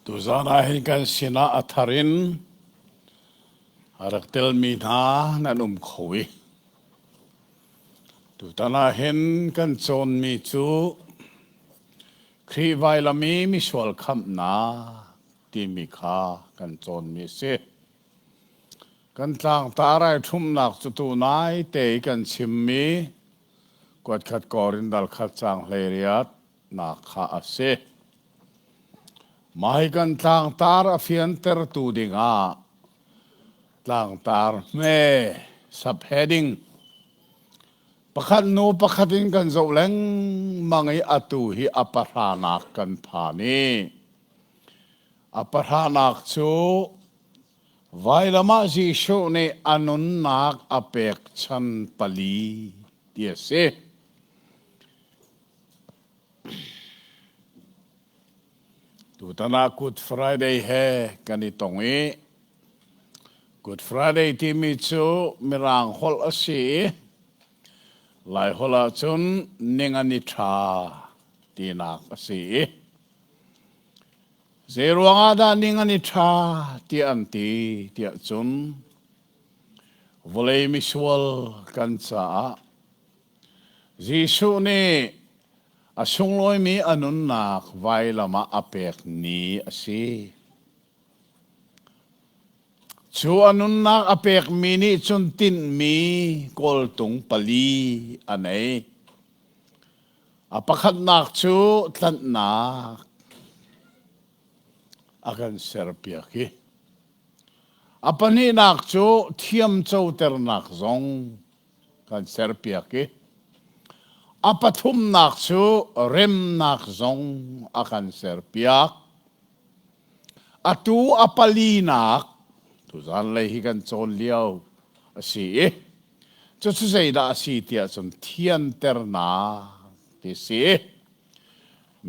Tuzaan ah hin kan sinah a thar in a rak telmi hna nan um kho i tutan ah hin kan cawnmi cu Khrih vailam i misual khamhnak timi kha kan cawnmi a si. Kan tlangtar ai ṭhumhnak cu tu naite i kan chimmi kuatkhat kawr in dal khat caang 18 nak kha a si. Mah hi kan tlangtar a fiantertu dingah tlangtar hme subheading pakhat hnu pakhat in kan zoh lengmang i atu hi a pahranak kan phan i a pahranak cu vailam ah Jesuh nih a nunnak a pekchan pali ti a si. Tutan ah Good Friday he kan i tong i Good Friday timi cu Mirang holh a si i Lai holh ahcun ningani ṭha tinak a si i zeiruang ah dah ningani ṭha tiah an ti tiah cun vawlei misual kan caah Jesuh nih a sunglawimi a nunnak vailam ah a pek ni a si. Cu a nunnak a pekmi nih cun tinhmi kawltung pali a nei. A pakhatnak cu tlanhnak a kan serpiak i a pahnihnak cu thiamcoternak zong kan serpiak i a pathumnak cu remnak zong a kan serpiak. Atu a palinak tuzan lei hi kan cawn lio a si i cucu zeidah a si tiah cun thianternak ti si.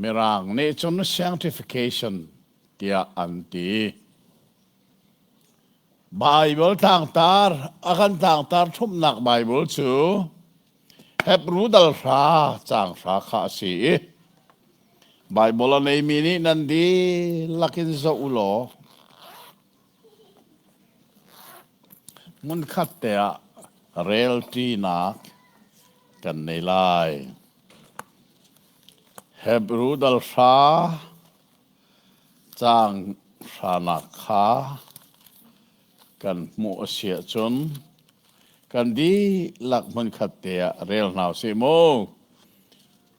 Mirang nih cun sanctification tiah an ti. Baibal tlangtar a kan tlangtar ṭhumhnak Baibal cu Hebru dal hra caang hra kha a si i Baibal a neimi nih nan dihlak in zoh u law hmunkhat te ah relṭinak kan nei lai. Hebru dal hra Caang hranak kha kan hmuh a si ahcun kan dihlak hmunkhat te ah rel hna usih mu.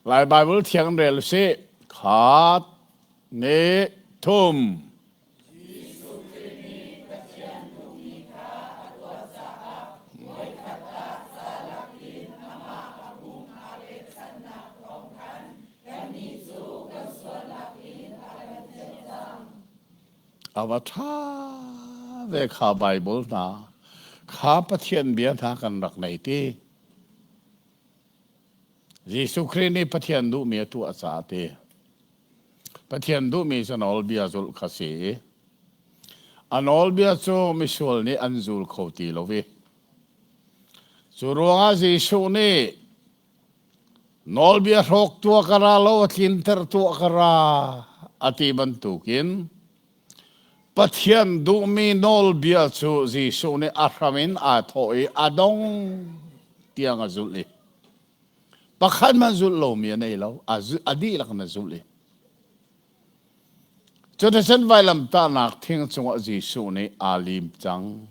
Lai Baibal thiang rel usih. Khat, nih, thum. Jesuh Khrih nih Pathian duhmi kha a tuah caah voikhat ah ca lakin amah a pum aa pekchanhnak thawng khan kannih cu kan sualnak in a kan thianh cang. A va ṭha ve kha Baibal hna kha Pathian bia hna kan rak nei ti. Jesuh Khrih nih Pathian duhmi a tuah caah ti. Pathian duhmi cu nawlbia zulh kha si i a nawlbia cu misual nih an zul kho ti lo i cu ruangah Jesuh nih nawlbia hrawk tuah ka ra lo a tlinter tuah ka ra a ti bantukin Pathian duhmi nawlbia cu Jesuh nih a hram in aa thawh i a dong tiang a zulh i Pakhat hmanh zulh lomi a nei lo. A dihlak in a zulh i. Cuticun vailamtahnak thing cungah Jesuh nih aa lim cang.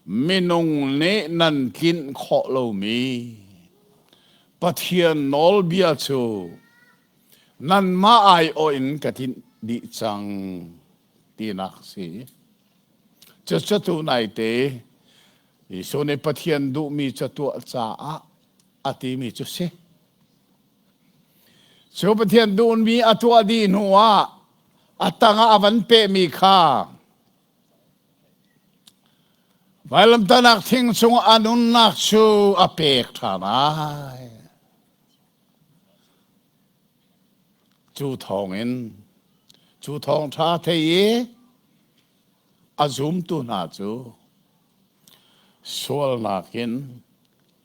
Minung nih nan tlinh khawh lomi Pathian nawlbia cu nanmah aiawh in ka tlinh dih cang tinak si. Cucu tu naite Jesuh nih Pathian duhmi cu tuah caah a timi cu si. Cu Pathian duhmi a tuah dih hnu ah a tangah a van pehmi kha vailamtahnak thing cung a nunnak cu a pek ṭhan ai. Cu thawngin cu thawngṭha thei i A zumtu hna cu sualnak in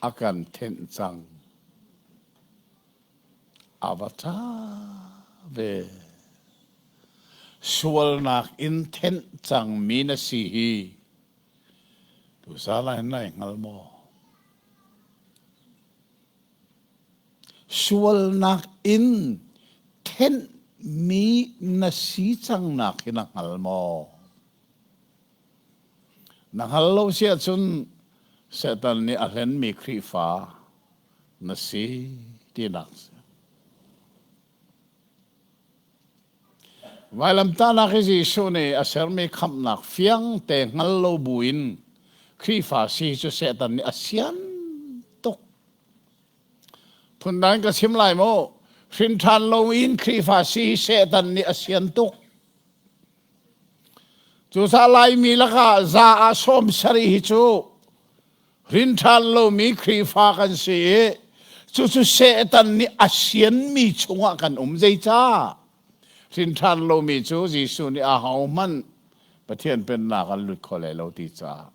a kan thenh cang. A va ṭha ve. ve. Sualnak in thenh cangmi na si hi tuzaan ah hin nai hngal maw? Sualnak in thenhmi na si cangnak hi na hngal maw? Na hngal lo si ahcun Satan nih a hlenmi Khrihfa na si tinak si. Vailamtahnak i Jesuh nih a sermi khamhnak fiang te hngal lo buin Khrihfa si cu Satan nih a sian tuk. Phundang ka chim lai maw? Hrin ṭhan loin Khrihfa si Satan nih a sian tuk. Cucaah Laimi lakah za ah 70 hi cu hrin ṭhan lomi Khrihfa kan si i cucu Satan nih a sianmi chungah kan um. Zeicah? Hrin ṭhan lomi cu Jesuh nih ahohmanh Pathian Pennak an lut kho lai lo ti caah.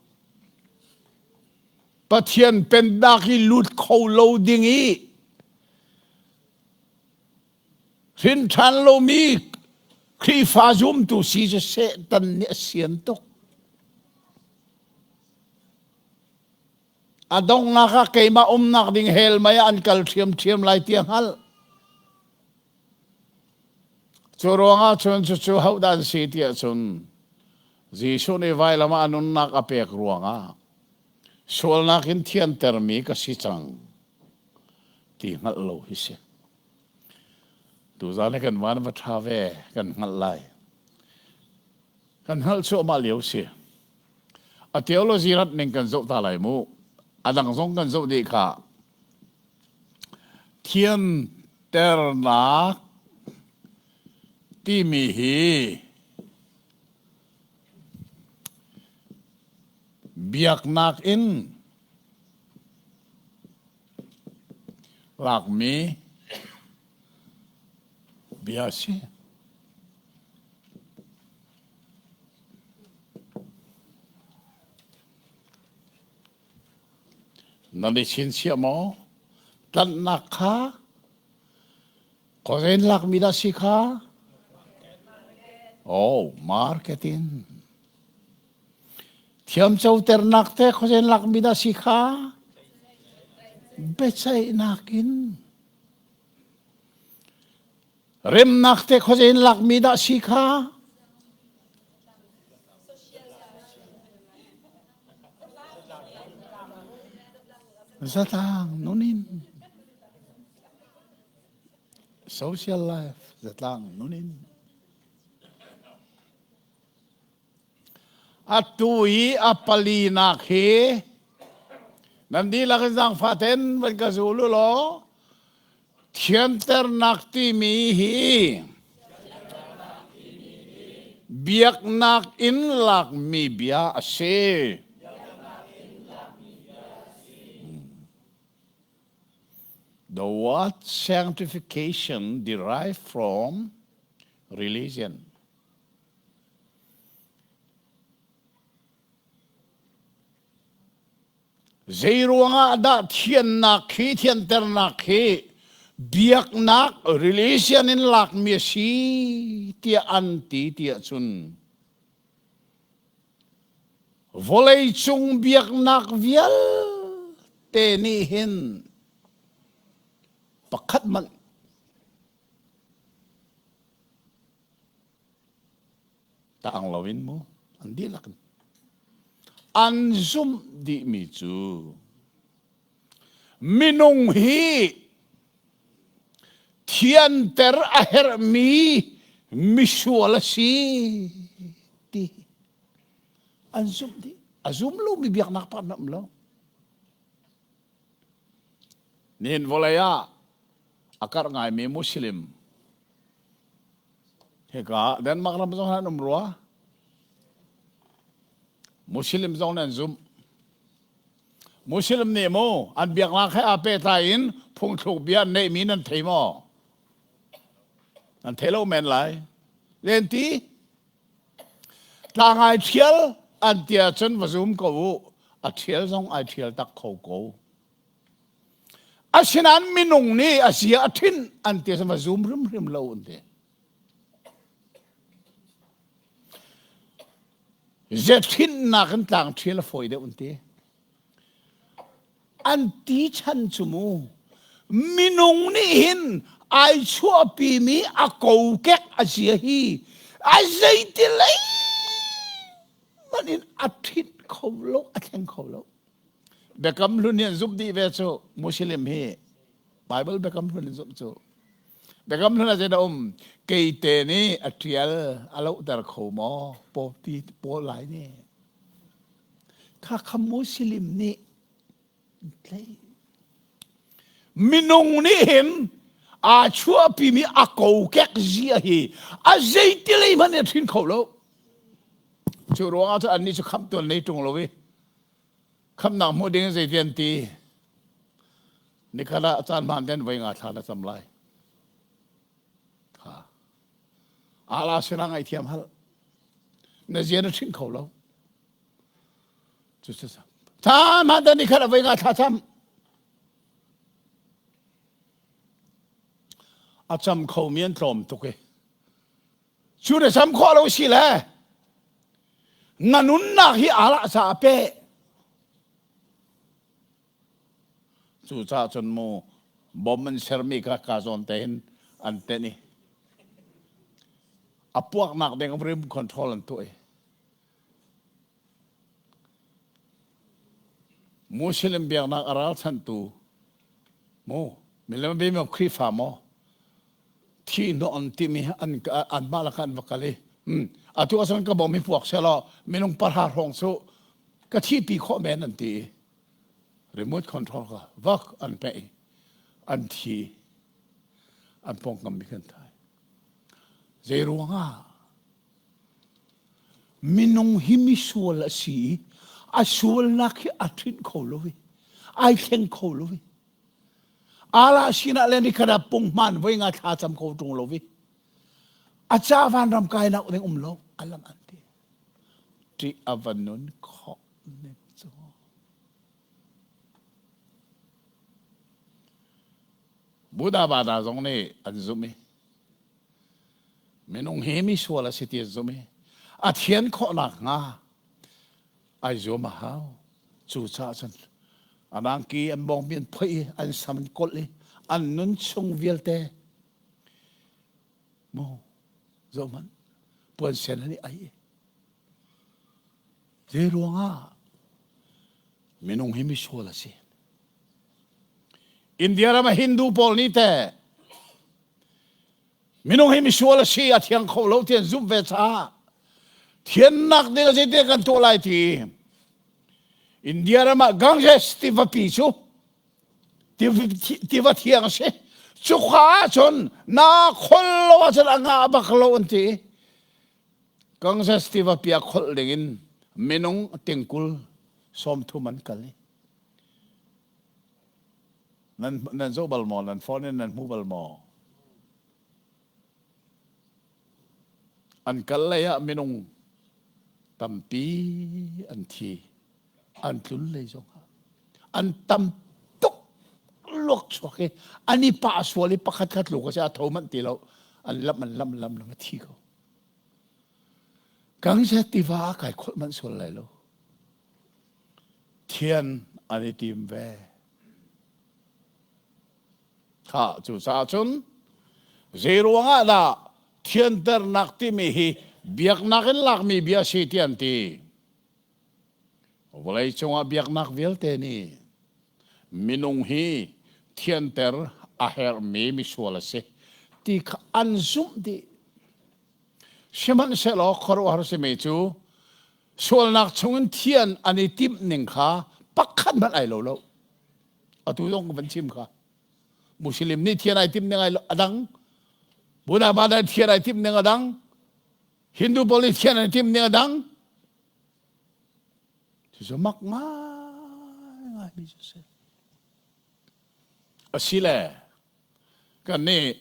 Pathian Pennak i lut kho lo ding i Hrin ṭhan lomi Khrihfa zumtu si cu Satan nih a sian tuk. A donghnak ah keimah umnak ding hell mei ah an kal ṭhiamṭhiam lai ti a hngalh. Cu ruangah cun cucu hodah an si tiah cun Jesuh nih vailam ah a nunnak a pek ruangah sualnak in thiantermi ka si cang ti hngalh lo hi si. Tuzaan hi kan van va ṭha ve kan hngalh lai. Kan hngalh cuahmah lio si. A theology rat ning kan zoh ta lai mu. A dang zong kan zoh dih kha. Thianternak timi hi biaknak in Lakmi bia a si. Nan i chinchiah maw? Tlanhnak kha khuazei in lakmi dah si kha? Oh, marketing. Thiamcoternak te khuazen lakmi dah si kha? Biaceihnak in. Remnak te khuazen lakmi dah si kha? Zatlang nun in. Social life zatlang nun in. Atu i a palinak hi nan dihlak in zaangfah tein van ka zul u law thianternak timi hi biaknak in lakmi bia a si. The word sanctification derived from religion. Zeiruangah dah thiannak hi thianternak hi biaknak religion in lakmi a si tiah an ti tiah cun vawleicung biaknak vialte nih hin pakhat hmanh Taang loin mu an dihlak in an zumh dihmi cu minung hi thianter a herhmi misual a si ti an zumh dih. A zum lomi biaknak pakhat an um lo. Nihin vawlei ah a karh ngaimi Muslim Hika Denmark ram zong an um rua. Muslim zong nan zumh. Muslim nih mu an biaknak he aa pehtlai in phungthluk bia an neihmi nan thei maw? Nan thei lo men lai. Len ti tlang ai ṭhial an ti ahcun va zum ko u. A ṭhial zong ai ṭhial tak kho ko. Asinain minung nih a zia a ṭhinh an ti ahcun va zum hrimhrim lo an ti. Zethinnak in tlang ṭhial a fawi deuh an ti. An ti chan cu mu minung nih hin ai chuahpimi a kokek a zia hi a zeiti lei hmanh in a ṭhit kho lo, a thleng kho lo. Biakam hlun hi an zumh dih ve cu Muslim hi Bible biakam hlun in zumh cu. Biakam hlun ah zeidah um? Keite nih a ṭial a lohter kho maw? Paw ti pawl lai nih. Kha kha Muslim nih minung nih hin aa chuahpimi a kokek zia hi a zeiti lei hmanh in a hrin kho lo. Cu ruangah cun annih cu khamhtu an nei ṭung lo i khamhnak hmuh ding in zeiti an ti? Nikhat ah caan hmaan ten voi nga thla na cam lai. Ha. Allah sinah ngaihthiam hal. Na zia na ṭhing kho lo. Cucu caan hmaan ten nikhat ah voi nga thla cam. A cam khomi an tlawm tuk i Cu na sam khawh lo si le na nunnak hi Allah caah pe. Cucaah cun mu bom an sermi kha ka zawn te hin an tenh i a puaknak ding rim control an tuah i Muslim biaknak a ralchanhtu mu milem bimi Khrihfa maw thi hnawh an timi an anmah lakah an va kal i atu ahcun ka bom hi puak selaw minung pahra hrawng cu ka thihpi khawh men an ti i remote control kha vak an peh i an thi an pawngkam mi kan thai zei ruangah minung hi misual a si i a sualnak hi a ṭhinh kho lo i ai thleng kho lo i Allah sinah le nikhat ah punghman voi nga thla cam kho ṭung lo vi. A ca vanram kai nak ding um lo alang an ti. Ṭih a va nun khawh ning cu. Buddha Bada zong nih an zumh i minung hi mi sual a si ti an zumh i a thian khawhnak hnga ai zuam a hau. Cucaah cun an angki an bawngbi an phoih i an sam an kolh i an nun chung vialte mu zoh hmanh puan sen an i ai i zei ruangah minung hi misual a si. India ram ah Hindu pawl nih teh Minung hi misual a si, a thiang kho lo ti an zumh ve caah thiannak ding a zeite kan tuah lai ti India ram ah Ganges tivapi cu tiva thiang a si. Cuka ahcun na khol lo ahcun a ngah bak lo an ti. Ganges tivapi ah kholh ding in minung tingkul 30 an kal i Nan, nan zoh bal maw? Nan phone in nan hmu bal maw? An kal lei ah minung tampi an thi. An tlun lei zong ah. An tam tuk luak chuak i an i pah sual i pakhat khat luk a si a tho manh ti lo. An lam an lam lam lam a thi ko. Ganges tiva ah kai kholh manh sual lai lo. Thian an i tim ve. Kha cucaah cun zei ruangah dah thianternak timi hi biaknak in lakmi bia si ti an ti. Vawlei cungah biaknak vialte nih minung hi thianter a herhmi misual a si ti kha an zumh dih. Sihmanhsehlaw khuaruahhar simi cu sualnak chungin thian an i timh ning kha pakhat hmanh ai lo lo. Atu zong ka van chim kha. Muslim nih thian ai timh ning ai a dang. Buddha nih thian ai timh ning a dang. Hindu pawl nih thian an i timh ning a dang. Cucu mak ngai mi cu si. Asile kan nih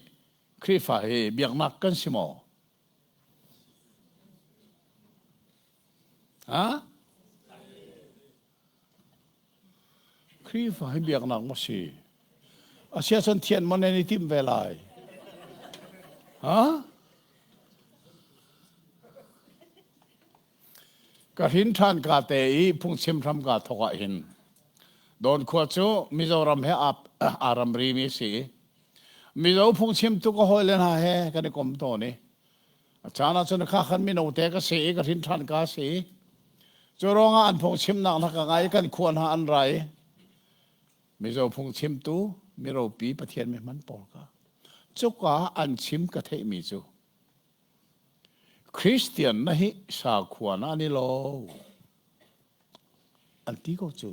Khrihfa hi biaknak kan si maw? Ha? Khrihfa hi biaknak maw si? Asia cun thian maw nan i timh ve lai? Ha? Ka hrin ṭhan ka te i phungchim hram kaa thawk ah hin Dawn khua cu Mizoram he aa ramrimi a si i Mizo phungchimtu ka hawile hna he kan i kom tawn i a caan ah cun kha khan mino te ka si i ka hrin ṭhan ka si i cu ruangah an phungchimnak hna ka ngai i kan khua hna an ra i Mizo phungchimtu miropi Pathian mi hman pawl kha cuka an chim ka theihmi cu Christian na hi sakhua na ni lo an ti ko cu.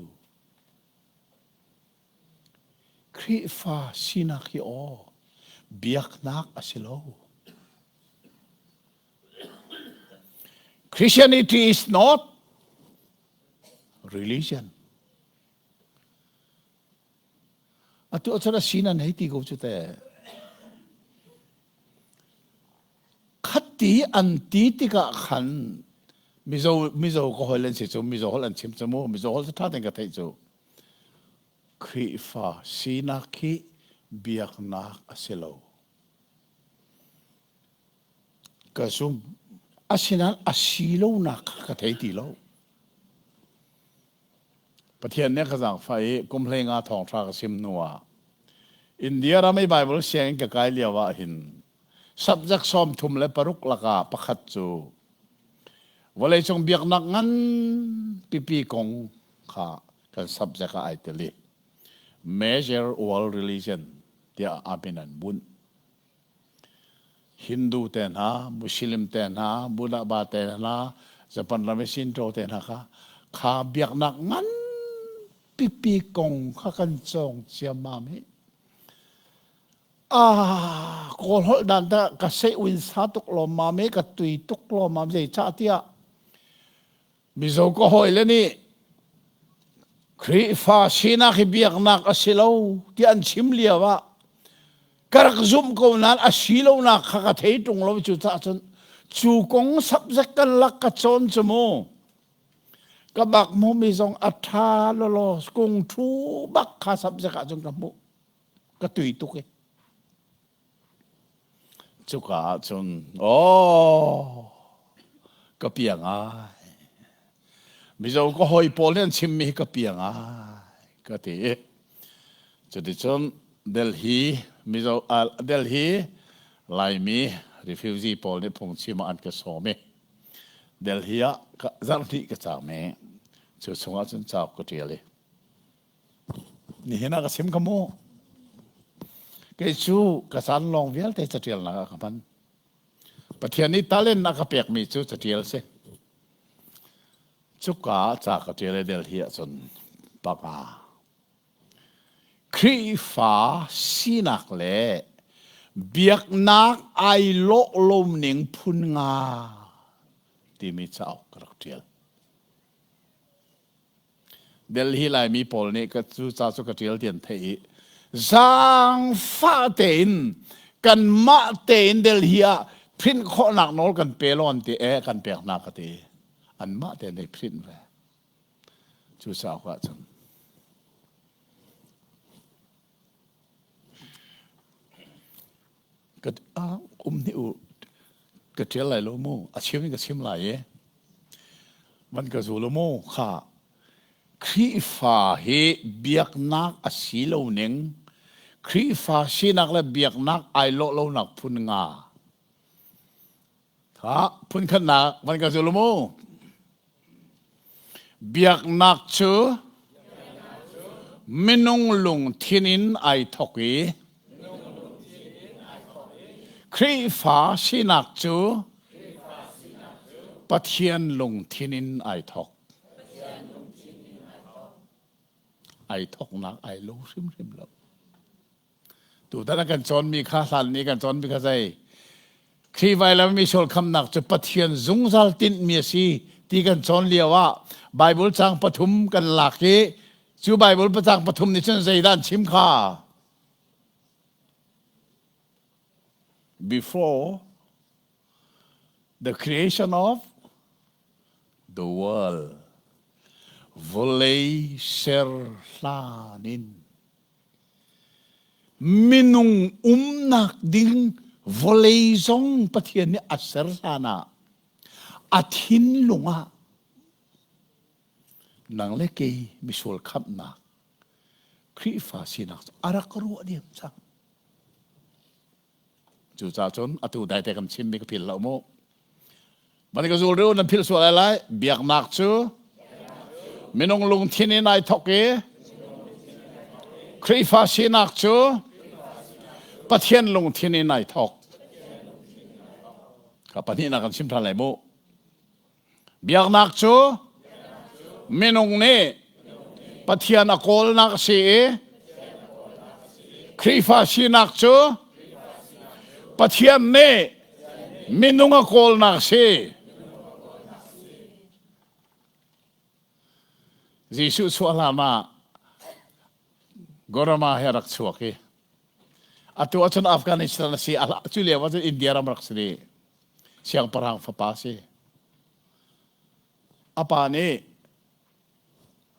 Khrihfa sinak hi aw biaknak a si lo. Christianity is not religion. Atu ahcun a sin an hei ti ko cu te. Khati an ti tikah khan Mizo Mizo ka hoi len si cu Mizo holh an chim cu mu Mizo holh cu ṭha tein ka theih cu. Khrihfa sinak hi biaknak a si lo. Ka zum. Asinain a si lonak kha ka thei ti lo. Pathian nih a ka zaangfah i kum 15 thawngṭha ka sim hnuah India ram i Baibal sianginn ka kai lio ah hin subject 36 lakah pakhat cu vawleicung biaknak ngan pipi kong kha kan subject ah ai tel i Major World Religion tiah a min an bunh. Hindu te hna, Muslim te hna, Buddha ba te hna, Japan ram i Shinto te hna kha kha biaknak ngan pipi kong kha kan cawng ciammam hi. Ah, kawl holh dan ta ka sei win sa tuk lawm mam i ka tui tuk lawm mam zei cah tiah Mizo ka hawile nih Khrihfa sinak hi biaknak a si lo ti an chim lio ah ka rak zumh ko nain a si lonak kha ka thei ṭung lo cu caah cun cu kong subject kan lak ka cawn cu mu ka bak hmuhmi zong a ṭha lawlaw kung ṭhu bak kha subject ah cun ka hmuh ka tui tuk i Cuka ah cun aw ka piang ai. Mizo ka hawi pawl nih an chimmi hi ka piang ai ka ti i cuticun Delhi Mizo uh, Delhi Laimi refugee pawl nih phungchim ah an ka sawm i Delhi ah zarh hnih ka caam i cu chungah cun cauk ka ṭial i Nihin ah ka chim kha mu. Kei cu ka caan lawng vialte caṭialnak ah ka hman. Pathian nih talent a ka pekmi cu caṭial si. Cuka ah ca ka ṭial i Delhi ahcun panga. Khrihfa sinak le biaknak ai lawh loning phun nga timi cauk ka rak ṭial. Delhi Laimi pawl nih ka cu ca cu ka ṭial ti an theih i zaangfah tein kanmah tein Delhi ah print khawhnak nawl kan pe law an ti e kan pek hna ka ti anmah tein ei print ve cu cauk ah cun Ka um hnih u ka ṭial lai lo mu a chim in ka chim lai i van ka zul u mu kha Khrihfa hi biaknak a si lo ning Khrihfa sinak le biaknak ai lawh lonak phun nga kha phun khatnak van ka zul u mu Biaknak cu minung lungthin in ai thawk i Khrihfa sinak cu Pathian lungthin in ai thawk. Ai thawknak ai lo hrimhrim lo. Tutan a kan cawnmi kha hlan ni kan cawnmi kha zei Khrih vailam misual khamnak cu Pathian zungzal tinhmi a si ti kan cawn lio ah Bible cang pathum kan lak i cu Bible cang pathum nih cun zeidah an chim kha before the creation of the world vawlei ser hlan in Minung umnak ding vawlei zong Pathian nih a ser hlan ah a thinlung ah. Nang le kei misual khamhnak Khrihfa sinak cu a rak ruah diam cang. Cucaah cun atu daite kan chimmi ka philh lo mu. Van ka zul reu nan philh sual lai lai. Biaknak cu minung lungthin in ai thok i Khrihfa sinak cu Pathian lungthin in ai thok. Ka pahnihnak kan chim ṭhan lai mu. Biaknak cu minung nih Pathian a kawlnak a si i Khrihfa sinak cu Pathian nih minung a kawlnak a si. Jesuh chuah hlan ah Gorama he rak chuak i atu ahcun Afghanistan a si cu lio ahcun India ram rak si dih. Siangpahrang fapa si. A pa nih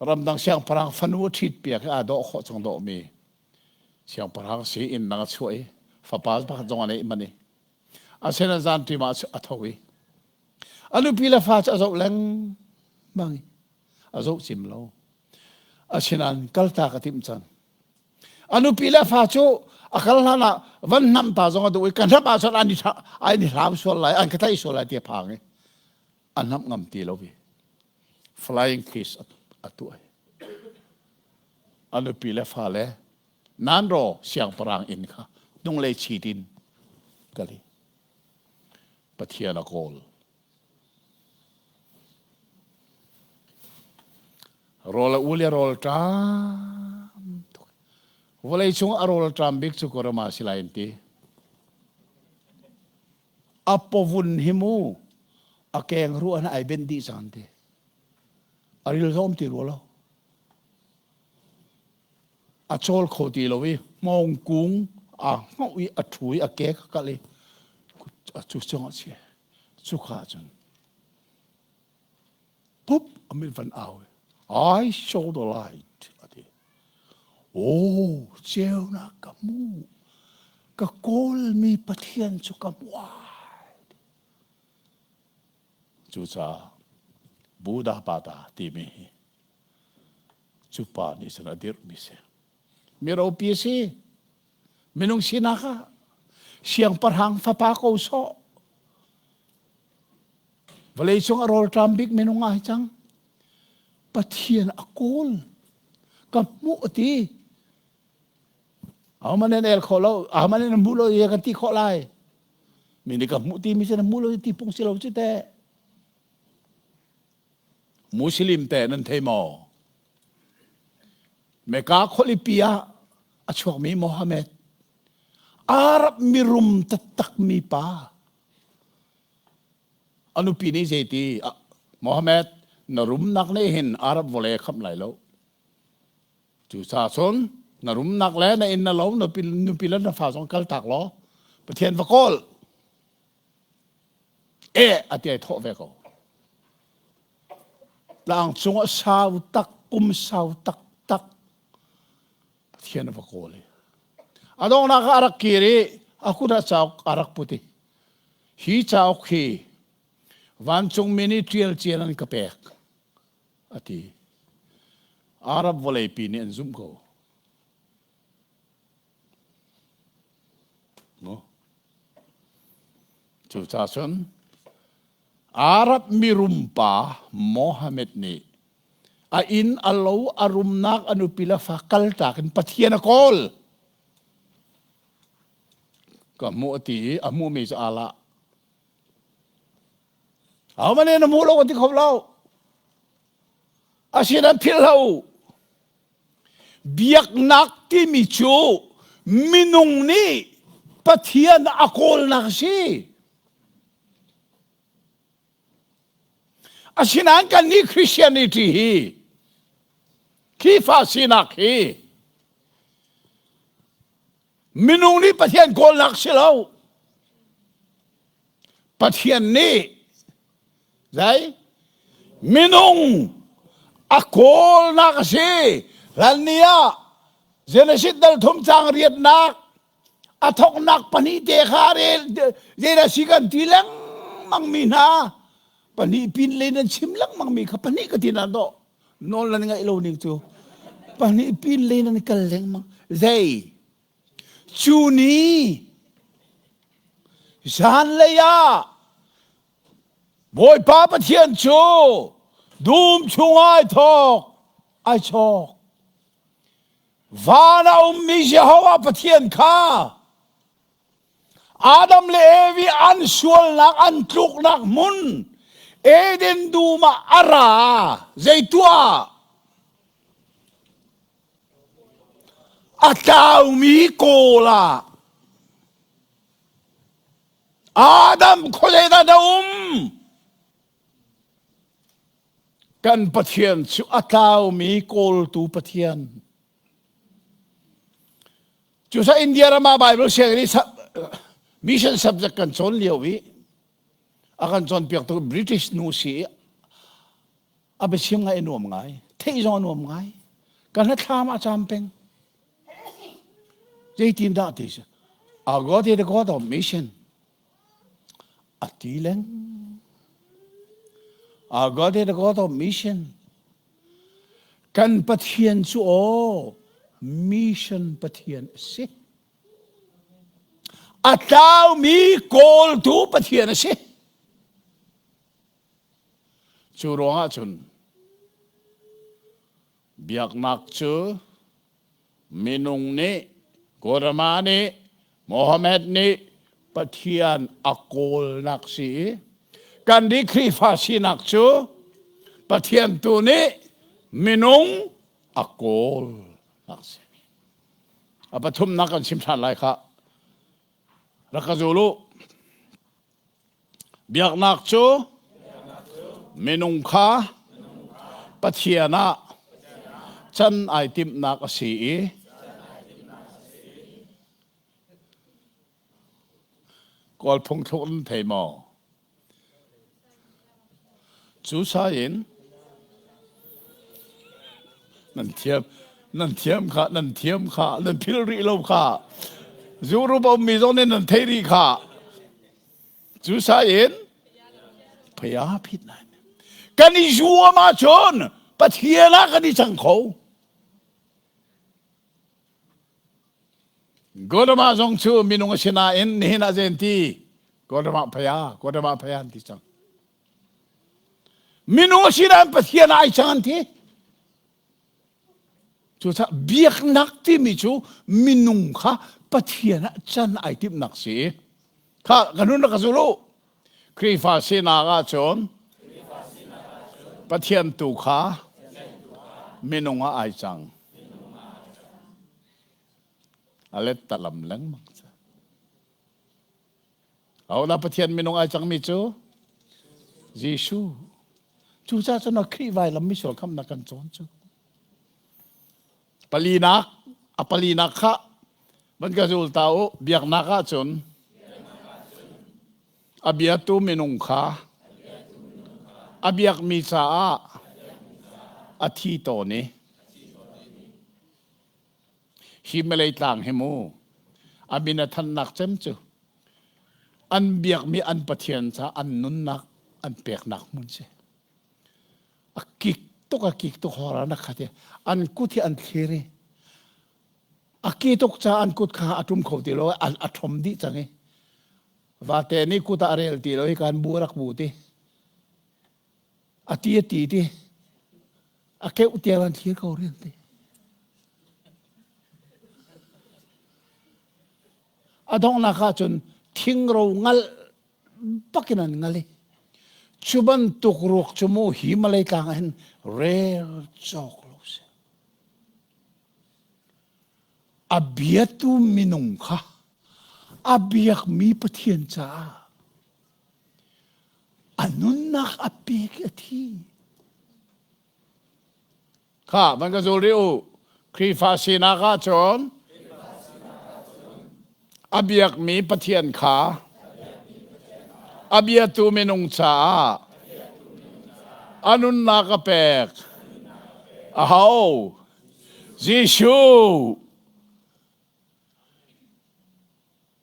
ramdang siangpahrang fanu a ṭhit piak i aa dawh khawh cang dawhmi siangpahrang si inn dang a chuah i fapa pakhat zong a neih manh i asinain zan ṭim ah a tho i a nupi le fa cu a zoh lengmang i a zoh cim lo. Asinain kaltak a timh cang. A nupi le fa cu a kal hlan ah van hnamh ta zong a duh i ka hnamh ahcun an i an i hlau sual lai, an ka tlaih sual lai ti a phang i a hnamh ngam ti lo i flying kiss a tuah. A nupi le fa le nan ro siangpahrang inn kha hnunglei chit in kal i Pathian a kawl. Rawl a ul i a rawl ṭam tuk. Vawlei cung a rawl ṭam bik cu Korama si lai an ti. A pawvun hi mu a keng ruah na ai benh dih cang an ti. A ril zom ti rua lo. A cawl kho ti lo i hmawng kung aa hngoh i a ṭhu i a ke kha kalh i cu cungah a chia. Cuka cun pup a mit van au i I saw the light a ti. Oh, ceunak ka hmuh. Ka kawlmi Pathian cu ka hmuh ai. Cucaah Buddha Pata timi hi cu pa nih cun a dirhmi si. Mi ropi a si. Minung sinak ah siangpahrang fapa ko sawh. Vawleicung a rawlṭam bik minung ah hi cang. Pathian a kawl. Ka hmuh a ti. Ahohmanh an el kho lo, ahohmanh an hmu lo i kan ti khawh lai. Mi nih ka hmuh ti mi cu na hmu lo ti pung si lo cu teh. Muslim te nan thei maw? Mecca khualipi ah a chuakmi Mohammed Arab mirum taktakmi pa a nupi nih zeiti Mohammed na rumnak nih hin Arab vawlei a khamh lai lo. Cucaah cun na rumnak le na inn na lo na nupi le na fa zong kaltak law Pathian va kawl. E a ti ai thawh ve ko. Tlang cungah sau tak kum sau taktak Pathian a va kawl i a donghnak ah a rak kir i a kut ah cauk a rak put i hi cauk hi vancungmi nih ṭial cian an ka pek a ti. Arab vawleipi nih an zumh ko. Cucaah cun Arab mirum pa Mohammed nih a inn a lo a rumnak a nupi le fa kaltak in Pathian a kawl. Ka hmuh a ti i a hmuhmi cu Allah. Ahohmanh nih na hmu lo an ti kho lo. Asinain philh hlah u. Biaknak timi cu minung nih Pathian a kawlnak a si. Asinain kannih Christianity hi Khrihfa sinak hi minung nih Pathian kawlnak si lo. Pathian nih zei minung a kawlnak a si. Hlan ni ah Genesis dal thum cang riatnak a thoknak pahnih te kha rel zeidah si kan ti lengmang mi hna pahnih pin le nan chim lengmang mi kha pahnih ka ti na dawh. Nawl nan ngaih lo ning cu pahnih pin le nan kal lengmang. Zei? Cu ni zanlei ah Bawipa Pathian cu dum chung ai thawk ai chawk. Van a ummi Jehovah Pathian kha Adam le Evi an sualnak an tluknak hmun Eden dum ah a ra. Zei tuah? A tlaumi kawl ah Adam khuazei dah na um? Kan Pathian cu a tlaumi kawltu Pathian. Cusa India ram ah Bible sianginn i mission subject kan cawn lio i a kan cawnpiaktu British nu si i a biachim ngai a nuam ngai. Theih zong a nuam ngai. Kan hnathlam ah caam peng. Zeitin dah ti si? Our God is the God of mission. A ti leng. Our God is the God of mission. Kan Pathian cu aw mission Pathian a si. A tlaumi kawltu Pathian a si. Cu ruangah cun biaknak cu minung nih Gautama nih Mohammed nih Pathian a kawlnak si i kan nih Khrihfa sinak cu Pathian tu nih minung a kawlnak si. A pathumnak kan chim ṭhan lai kha. Rak ka zul u. Biaknak cu minung kha Pathian ah can ai timhnak a si i Kawl phungthluk nan thei maw? Cu sa in nan thiam nan thiam kha nan thiam kha nan phil rih lo kha Europe a ummi zong nih nan thei rih kha cu sa in phaya phit nai kan i zuam ahcun Pathian ah kan i cang kho Gautama zong cu minung a si nain nihin ah zen ti Gautama phaya Gautama phaya an ti cang. Minung a si nain Pathian ai cang an ti. Cucaah biaknak timi cu minung kha Pathian ah can ai timhnak si. Kha kan hun rak ka zul u. Khrihfa sinak ahcun Pathian tu kha minung ah ai cang. A let talam lengmang. Ahodah Pathian minung ai cangmi cu? Jesuh. Cucaah cun Khrih vailam misual khamnak kan cawn cu. Palinak, a palinak kha van ka zul ta u. Biaknak ahcun a biatu minung kha a biakmi caah a thi tawn i hi Malay tlang hi mu a min a thannak cem cu an biakmi an Pathian caah an nunnak an peknak hmun si. A kik tuk a kik tuk hor an khat i an kut hi an thlir i a ki tuk ca an kut kha a tum kho ti lo a ṭhom dih cang i vate nih kut ah a rel ti lo i kan bu rak bu ti a ti a ti ti a keuh tiang an thlir ko rian ti a donghnak ah cun thingro ngal bakin an ngal i cu bantuk ruak cu mu hi Malay tlang ah hin rel cawk lo si. A biatu minung kha a biakmi Pathian caah a nunnak a pek i a thi. Kha van ka zul rih u. Khrihfa sinak ahcun a biakmi Pathian kha a biatu minung caah a nunnak a pek. Aho? Jesuh.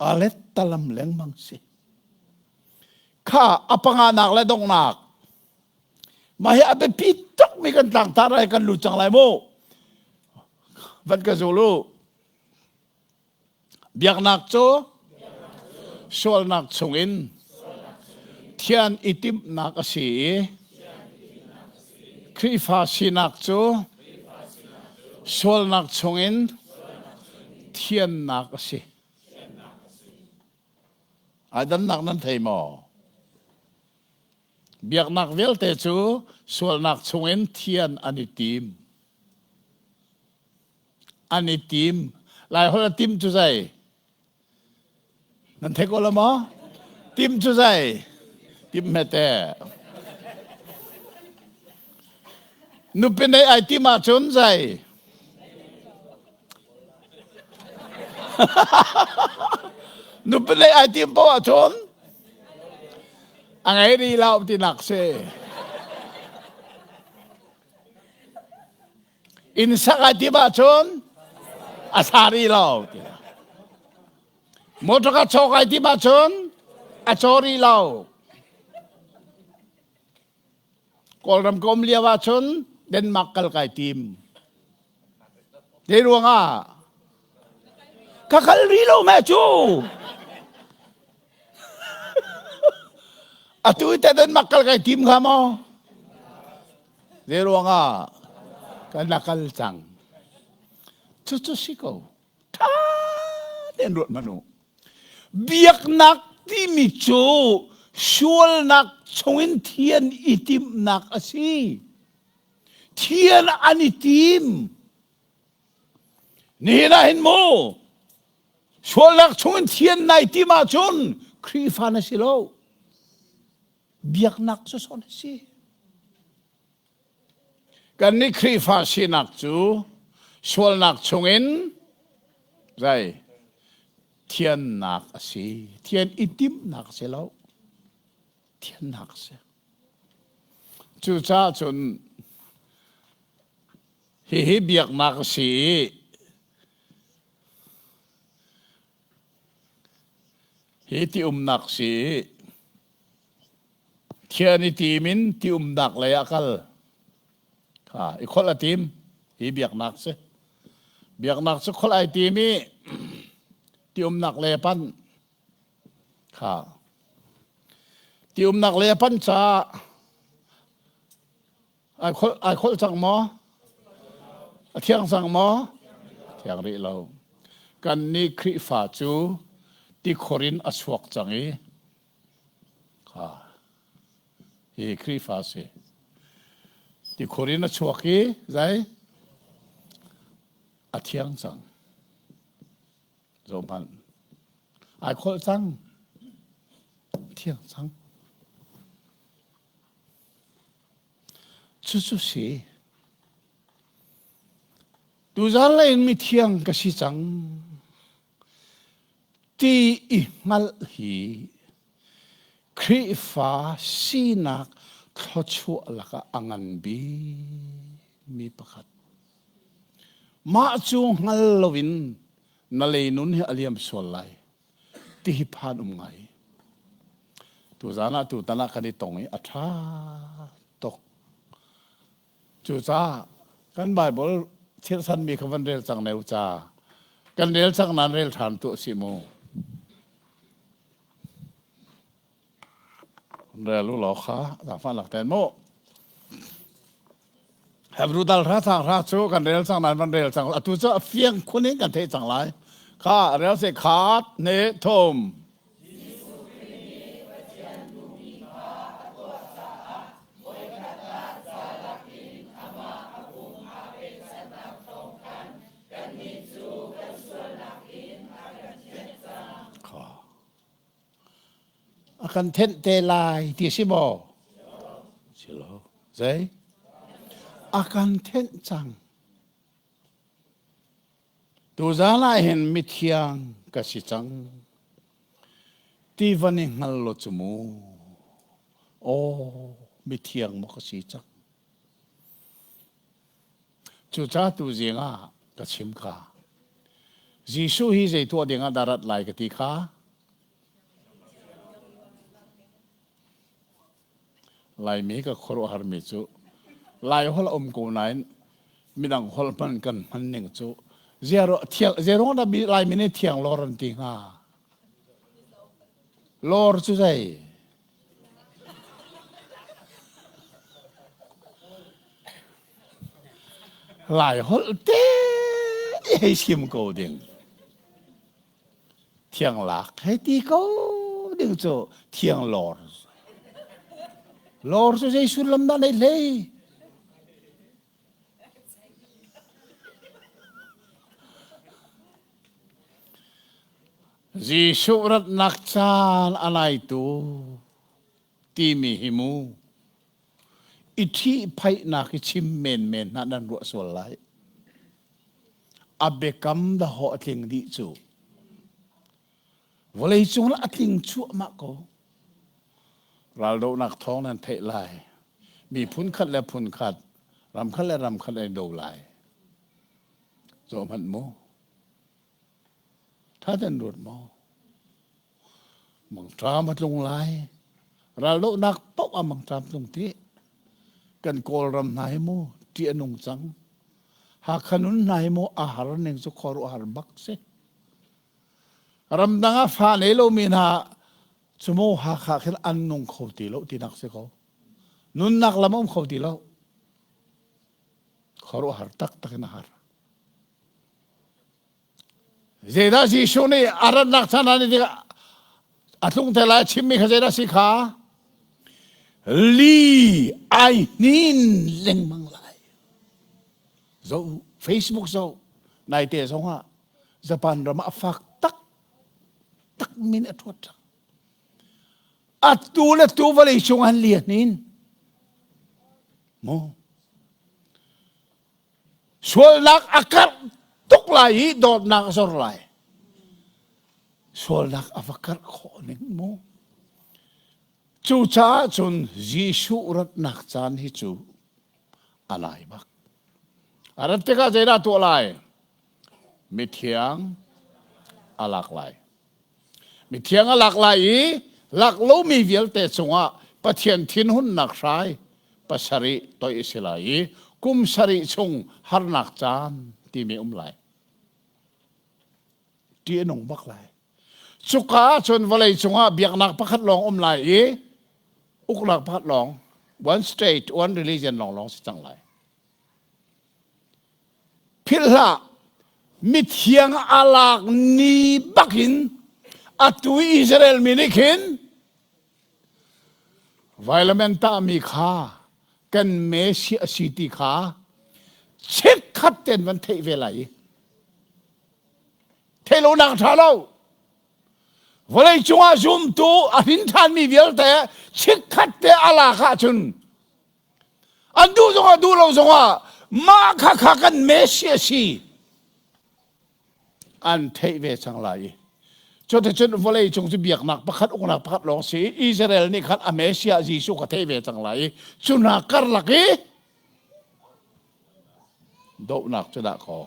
A lettalam lengmang si. Kha a panganak le donghnak. Mah hi a biapi tuk. tukmi kan tlangtar ai kan lut cang lai mu. Van ka zul u. Biaknak cu sualnak chungin thian i timhnak a si i Khrihfa sinak cu sualnak chungin thiannak a si. Ai dannak nan thei maw? Biaknak vialte cu sualnak chungin thian an i tim. An i tim. Laiholh a tim cu zei? Nan thei ko lo maw? Tim cu zei? Tim hmete. Nupi nei ai tim ahcun zei? Nupi nei ai tim poah ahcun a ngei rih lo tinak si. Inn sak ai tim ahcun a sa rih lo tinak. Motor ka cawk ai tim ahcun a caw rih lo. Kawlram ka um lio ahcun Denmark kal kai tim. Zei ruangah? Ka kal rih lo meh cu. Atu te Denmark kal kai tim kha maw? Zei ruangah? Kan la kal cang. Cucu si ko. Tha tein ruat hmanh u. Biaknak timi cu sualnak chungin thian i timhnak a si. Thian an i tim. Nihin ah hin mu sualnak chungin thian nai tim ahcun Khrihfa na si lo. Biaknak cu sawn a si. Kannih Khrihfa sinak cu sualnak chungin zei thiannak a si. Thian i timhnak a si lo. Thiannak a si. Cucaah cun hihi biaknak a si i hi ti umnak si i Thian i tim in ti umnak lei ah kal. Kha i kholh a tim. Hi biaknak si. Biaknak cu kholh ai tim i ti umnak lei a panh. Kha. Ti umnak lei a panh caah ai kholh ai kholh cang maw? A thiang cang maw? Thiang rih lo. Kan nih Khrihfa cu tikhor in a chuak cang i Kha hi Khrihfa si. Tikhur in a chuak i zei? A thiang cang. Zohhmanh. Ai kholh cang. Thiang cang. Cucu si. Tuzan lei in mithiang ka si cang. Ti i hngalh hi Khrihfa sinak thluachuah lakah a ngan bikmi pakhat. Mah cu hngal loin na leinun hi a liam sual lai ti hi phan um ngai. Tuzan ah tutan ah kan i tong i a ṭha tuk. Cucaah kan Baibal chirhchanmi kha van rel cang ne u ca. Kan rel cang nan rel ṭhan tuah si mu. Rel u law kha zaangfah lak ten mu. Hebrew dal hra thang hra cu kan rel cang nan van rel cang atu cu a fiang khun in kan theih cang lai. Kha rel se khat ne thum. Jesuh Khrih nih Pathian duhmi kha a tuah caah voikhat ah ca lakin amah a pum aa pekchanhnak thawng khan kannih cu kan sualnak in a kan thianh cang. Kha. A kan thenh te lai ti si maw? Si lo. Zei? A kan thenh cang. Tuzaan ah hin mithiang ka si cang. Ti van i hngal law cu mu. Aw, mithiang maw ka si cang. Cucaah tuzing ah ka chim kha. Jesuh hi zei tuah ding ah dah rat lai ka ti kha? Laimi ka khuaruahharmi cu. Lai holh a um ko nain midang holh hman kan hman ning cu zero thiang zero dah Laimi nih thiang lor an ti hnga. Lor cu zei? Lai holh te hei chim ko ding. Thiang lak hei ti ko ding cu thiang lor. Lor cu zei sullam dah nei hlei? Jesuh ratnak caan a naitu timi hi mu i ṭhihphaihnak i chim menmen hna nan ruah sual lai. A biakam dahawh a tling dih cu. Vawleicung ah a tling cuahmah ko. Raldohnak thawng nan theih lai. Miphun khat le phun khat, ram khat le ram khat an do lai. Zoh hmanh mu. Tha ten ruat maw? Mangṭam a tlung lai. Raldohnak paoh ah mangṭam tlung ti. Kan Kawlram hna hi mu ṭih a nung cang. Hakha nun hna hi mu a har ning cu khuaruahhar bak si. Ramdang ah fa nei lomi hna cu mu Hakha khin an nung kho ti lo tinak si ko. Nunnak lam a um kho ti lo. Khuaruahhar taktak in a har. Zeidah Jesuh nih a ratnak chan ah a tlung te lai chimmi kha zeidah si kha? Li ai hnin lengmang lai. Zo Facebook zo naite zongah Japan ram ah a fak tak tak min a thuat cang. Atu le tu vawlei cung an li hnin. Mu. Sualnak a karh tuk lai i dawtnak a zor lai. Sualnak a va karh khawh ning mu. Cucaah cun Jesuh ratnak caan hi cu a lai bak. A rat tikah zeidah tuah lai? Mithiang a lak lai. Mithiang a lak lai i lak lomi vialte cungah Pathian thinhunnak hrai pasarih toih a si lai i kum sarih chung harnak caan timi um lai. Ṭih a nung bak lai. Cuka ah cun vawlei cungah biaknak pakhat lawng um lai i uknak pakhat lawng one state one religion lawnglawng si cang lai. Philh hlah, mithiang a lak ni bakin atu Israel mi nih khin vailam tahmi kha kan Messiah a si ti kha chikkhat ten van theih ve lai i theih lonak ṭha lo vawlei cungah zumtu a hrin ṭhanmi vialte chikkhat te a lak ahcun An duh zongah duh lo zongah mah kha kha kan Messiah si an theih ve cang lai i cuticun vawlei cung cu biaknak pakhat uknak pakhat lawng si i Israel nih khan a Messiah Jesuh kha theih ve cang lai i cu hna karlak i dohnak cu dah kaw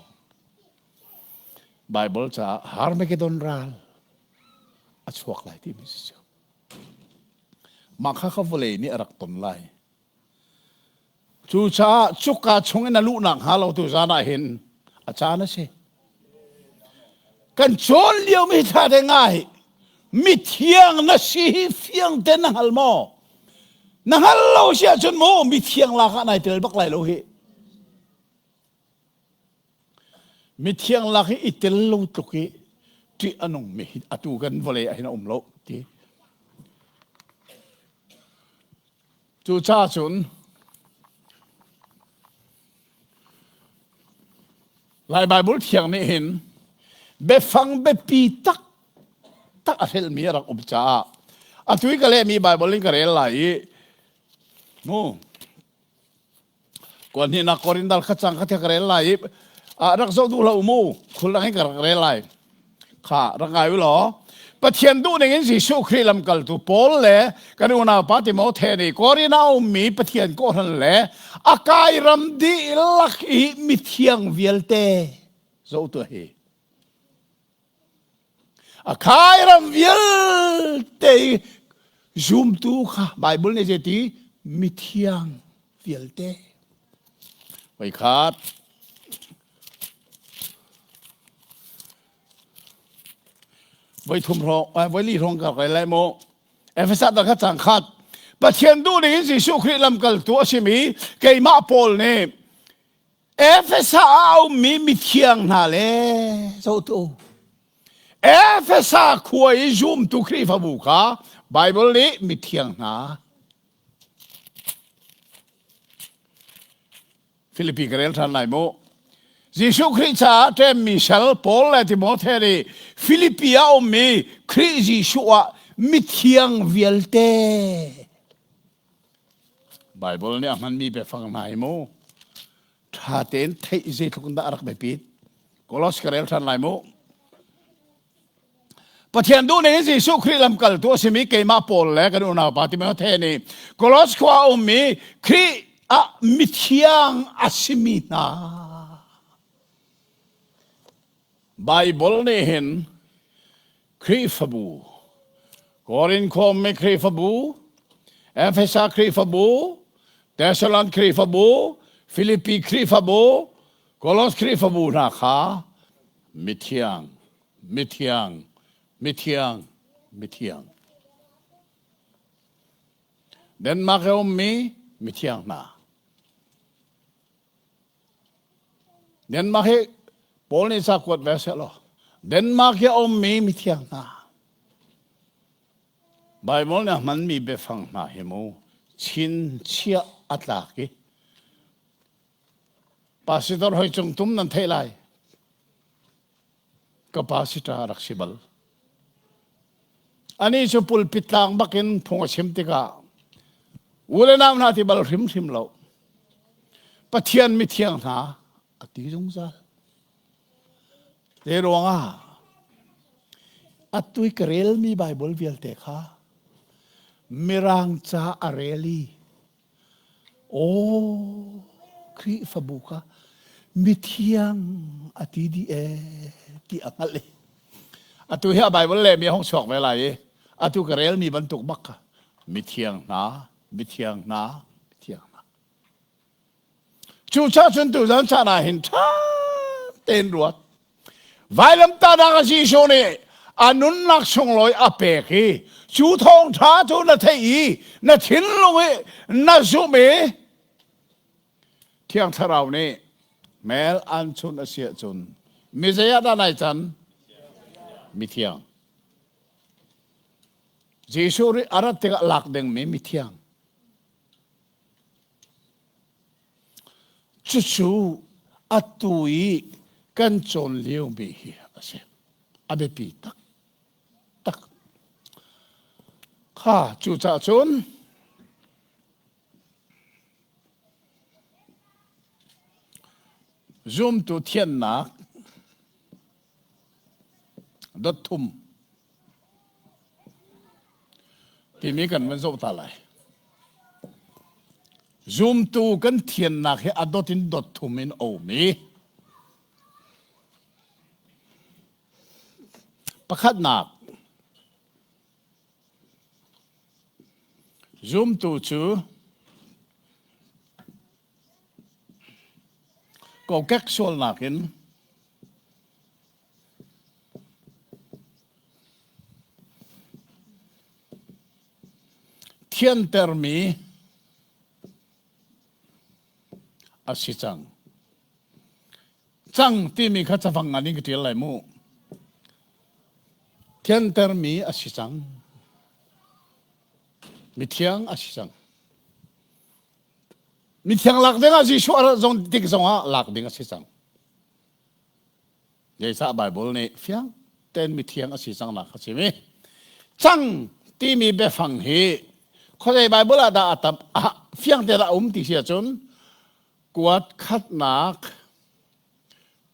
Bible caah Harmagedon ral a chuak lai timi si cu. Mah kha kha vawlei nih a rak ton lai. Cucaah cuka chungin a luhnak hnga lo tu zan ah hin a caan a si. Kan cawn liomi thla te ngai mithiang na si hi fiang te na hngal maw? Na hngal lo si ahcun mu mithiang lak ah nai tel bak lai lo hi. Mithiang lak i i tel lo tluk i ṭih a nungmi hi atu kan vawlei ah hin a um lo ti. Cucaah cun Lai Baibal thiang nih hin biafang biapi tak tak a hrelhmi a rak um caah atu i ka lehmi Baibal in ka rel lai i mu Kuan hnihnak Korin dal kha cang kha ka rel lai i rak zoh duh lo mu khul dang in ka rak rel lai kha rak ngai u law Pathian duh ning in Jesuh Khrih lamkaltu Paul le kan unau pa Timote nih Korin ah a ummi Pathian kawhhran le a kai ram dihlak i mithiang vialte zoh tuah hi A khairam vialte i zumtu kha Bible nih zeiti mithiang vialte. Voikhat. Voithum hrawng, voili hrawng ka rel lai mu. Efesa dal kha cang khat. Pathian duh ning in Jesuh Khrih lamkaltu a simi keimah Paul nih Efesa ah a ummi mithiang hna le zohtu Efesa khua i zumtu Khrihfabu kha Baibal nih mithiang hna Filipi ka rel ṭhan lai mu. Jesuh Khrih caah ṭemmi sal Paul le Timote nih Filipi ah ummi Khrih Jesuh ah mithiang vialte Baibal nih a hmanmi biafang hna hi mu ṭha tein theih zeitluk in dah a rak biapit. Kolos ka rel ṭhan lai mu. Pathian duh ning in Jesuh Khrih lamkaltu a simi keimah Paul le kan unaupa Timote nih Kolos khua a ummi Khrih ah mithiang a simi hna. Baibal nih hin Khrihfabu, Korin khuami Khrihfabu, Efesa Khrihfabu, Thessalon Khrihfabu, Filipi Khrihfabu, Kolos Khrihfabu hna kha mithiang, mithiang, mithiang, mithiang. Denmark i ummi mithiang hna. Denmark hi Paul nih ca kuat ve seh law Denmark hi a ummi mithiang hna Bible nih a hmanmi biafang hna hi mu chinchiah a tlak i Pastor hoi cung tum nan theih lai ka pastor a rak si bal. Ani cu pulpit tlang bakin phung a chim tikah u le nau hna ti bal hrimhrim lo. Pathian mithiang hna a ti zungzal. Te ruangah atu i ka relmi Bible vialte kha Mirang ca a rel i Aw, Khrihfabu kha mithiang a ti dih ee ti a hngalh i atu hi a Bible lehmi a hung chuak ve lai i atu ka relmi bantuk bak kha mithiang hna, mithiang hna, mithiang hna. Cucaah cun tuzan caan ah hin ṭha tein ruat. Vailamtahnak a Jesuh nih a nunnak sunglawi a pek i cu thawngṭha cu na theih i na thinlung i na zumh i Thiang Thlarau nih mel an chun a si ahcun mi zei ah dah nai can? Mithiang. Jesuh ri a rat tikah lak dingmi mithiang. Cucu atu i kan cawn liomi hi a si. A biapi taktak. Kha cucaah cun zumtu thiannak dot thum timi kan van zoh ta lai. Zumtu kan thiannak hi a dot in dot thum in a um i pakhatnak zumtu cu kokek sualnak in Thiantermi a si cang. Cang timi kha cafang ngan in ka ṭial lai mu. Thiantermi a si cang. Mithiang a si cang. Mithiang lak ding ah Jesuh a rat zong tik zongah lak ding a si cang. Zeicah Baibal nih fiang tein mithiang a si cangnak a chim i cang timi biafang hi khuazei Baibal ah dah a tam ah fiang tein a um ti si ahcun kuat khatnak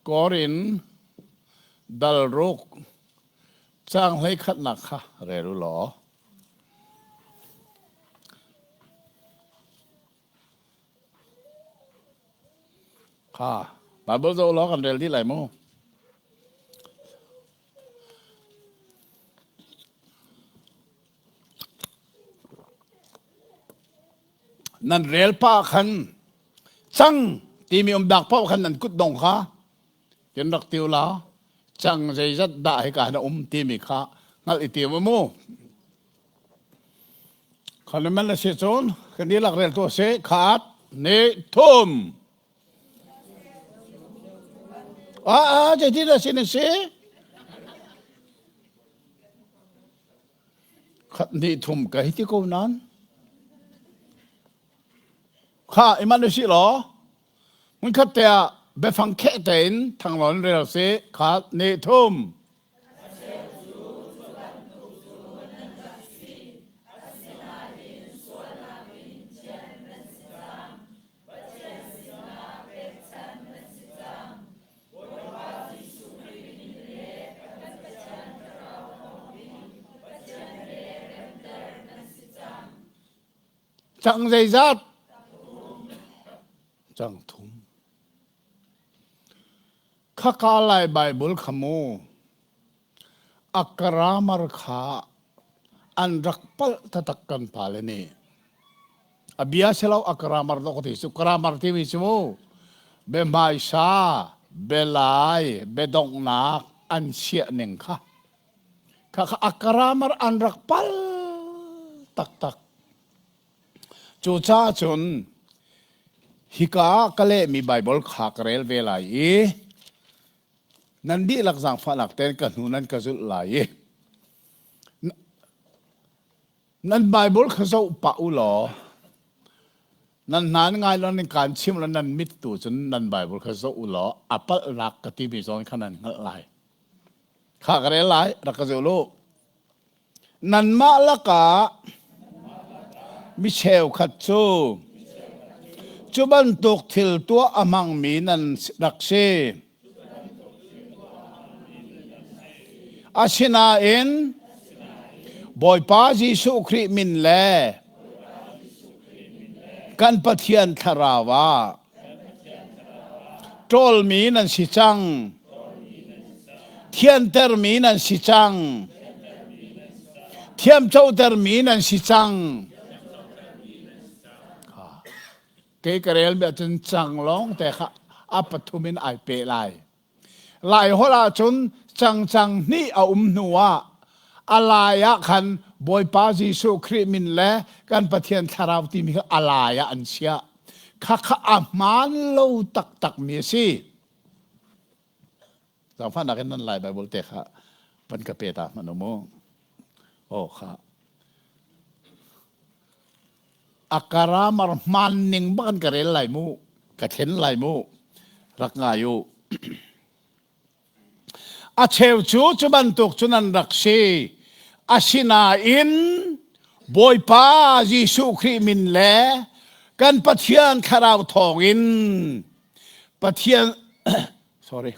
Korin dal ruk caang hlei khatnak kha rel u law Kha Bible zoh law kan rel dih lai mu. Nan rel pa khan cang. Timi um dak paoh khan nan kut dong kha tin rak tiu la cang zeizat dah hika na um timi kha hngalh i tim mu. Khan man a si cun kan dihlak rel tu a si khat ni thum. Ah ah zeitin a si na si? Khat ni thum ka hi ti ko nan. Kha iman u sih law hmunkhat te ah biafang kheh tein thanglawn rel si khat ni thum. Cang zeizat? Cang thum. Khaka Lai Bible kha mu a grammar kha an rak palh taktak kan pale nih. A bia si lo a grammar dawh ka ti cu grammar timi cu mu biahmaisa, bialai, biadonghnak an chiah ning kha kha kha a grammar an rak pal taktak. Cucaah cun hika ah ka lehmi Baibal kha ka rel ve lai i nan dihlak zaangfahnak tein ka hnu nan ka zulh lai i nan Baibal kha zoh pah u law nan hna nan ngai lo nan kaan chim lo nan mit tu cun nan Baibal kha zoh u law a palhnak ka timi zawn kha nan hngalh lai. Kha ka rel lai, rak ka zul u. Nanmah lakah mi cheukhat cu cu bantuk thil tuah a hmangmi nan rak si. Asinain Bawipa Jesuh Khrih min le kan Pathian Thlarau ah Ṭawlmi nan si cang. Thiantermi nan si cang. Thiamcotermi nan si cang. Kei ka rel mi ahcun cang lawng te kha a pathum in ai peh lai. Laiholh ahcun cangcang hnih a um hnu ah a lai ah khan Bawipa Jesuh Khrih min le kan Pathian Thlarau timi kha a lai ah an chiah. Khakha a hmaan lo taktakmi a si. Zaangfahnak in nan Lai Bible te kha van ka pe ta hmanh u mu. Aw kha. A karamar hmaan ning bak an ka rel lai mu. Ka thlen lai mu. Rak ngai u. A cheu cu cu bantuk cun an rak si. Asinain Bawipa Jesuh Khrih min le kan Pathian Thlarau thawngin Pathian sorry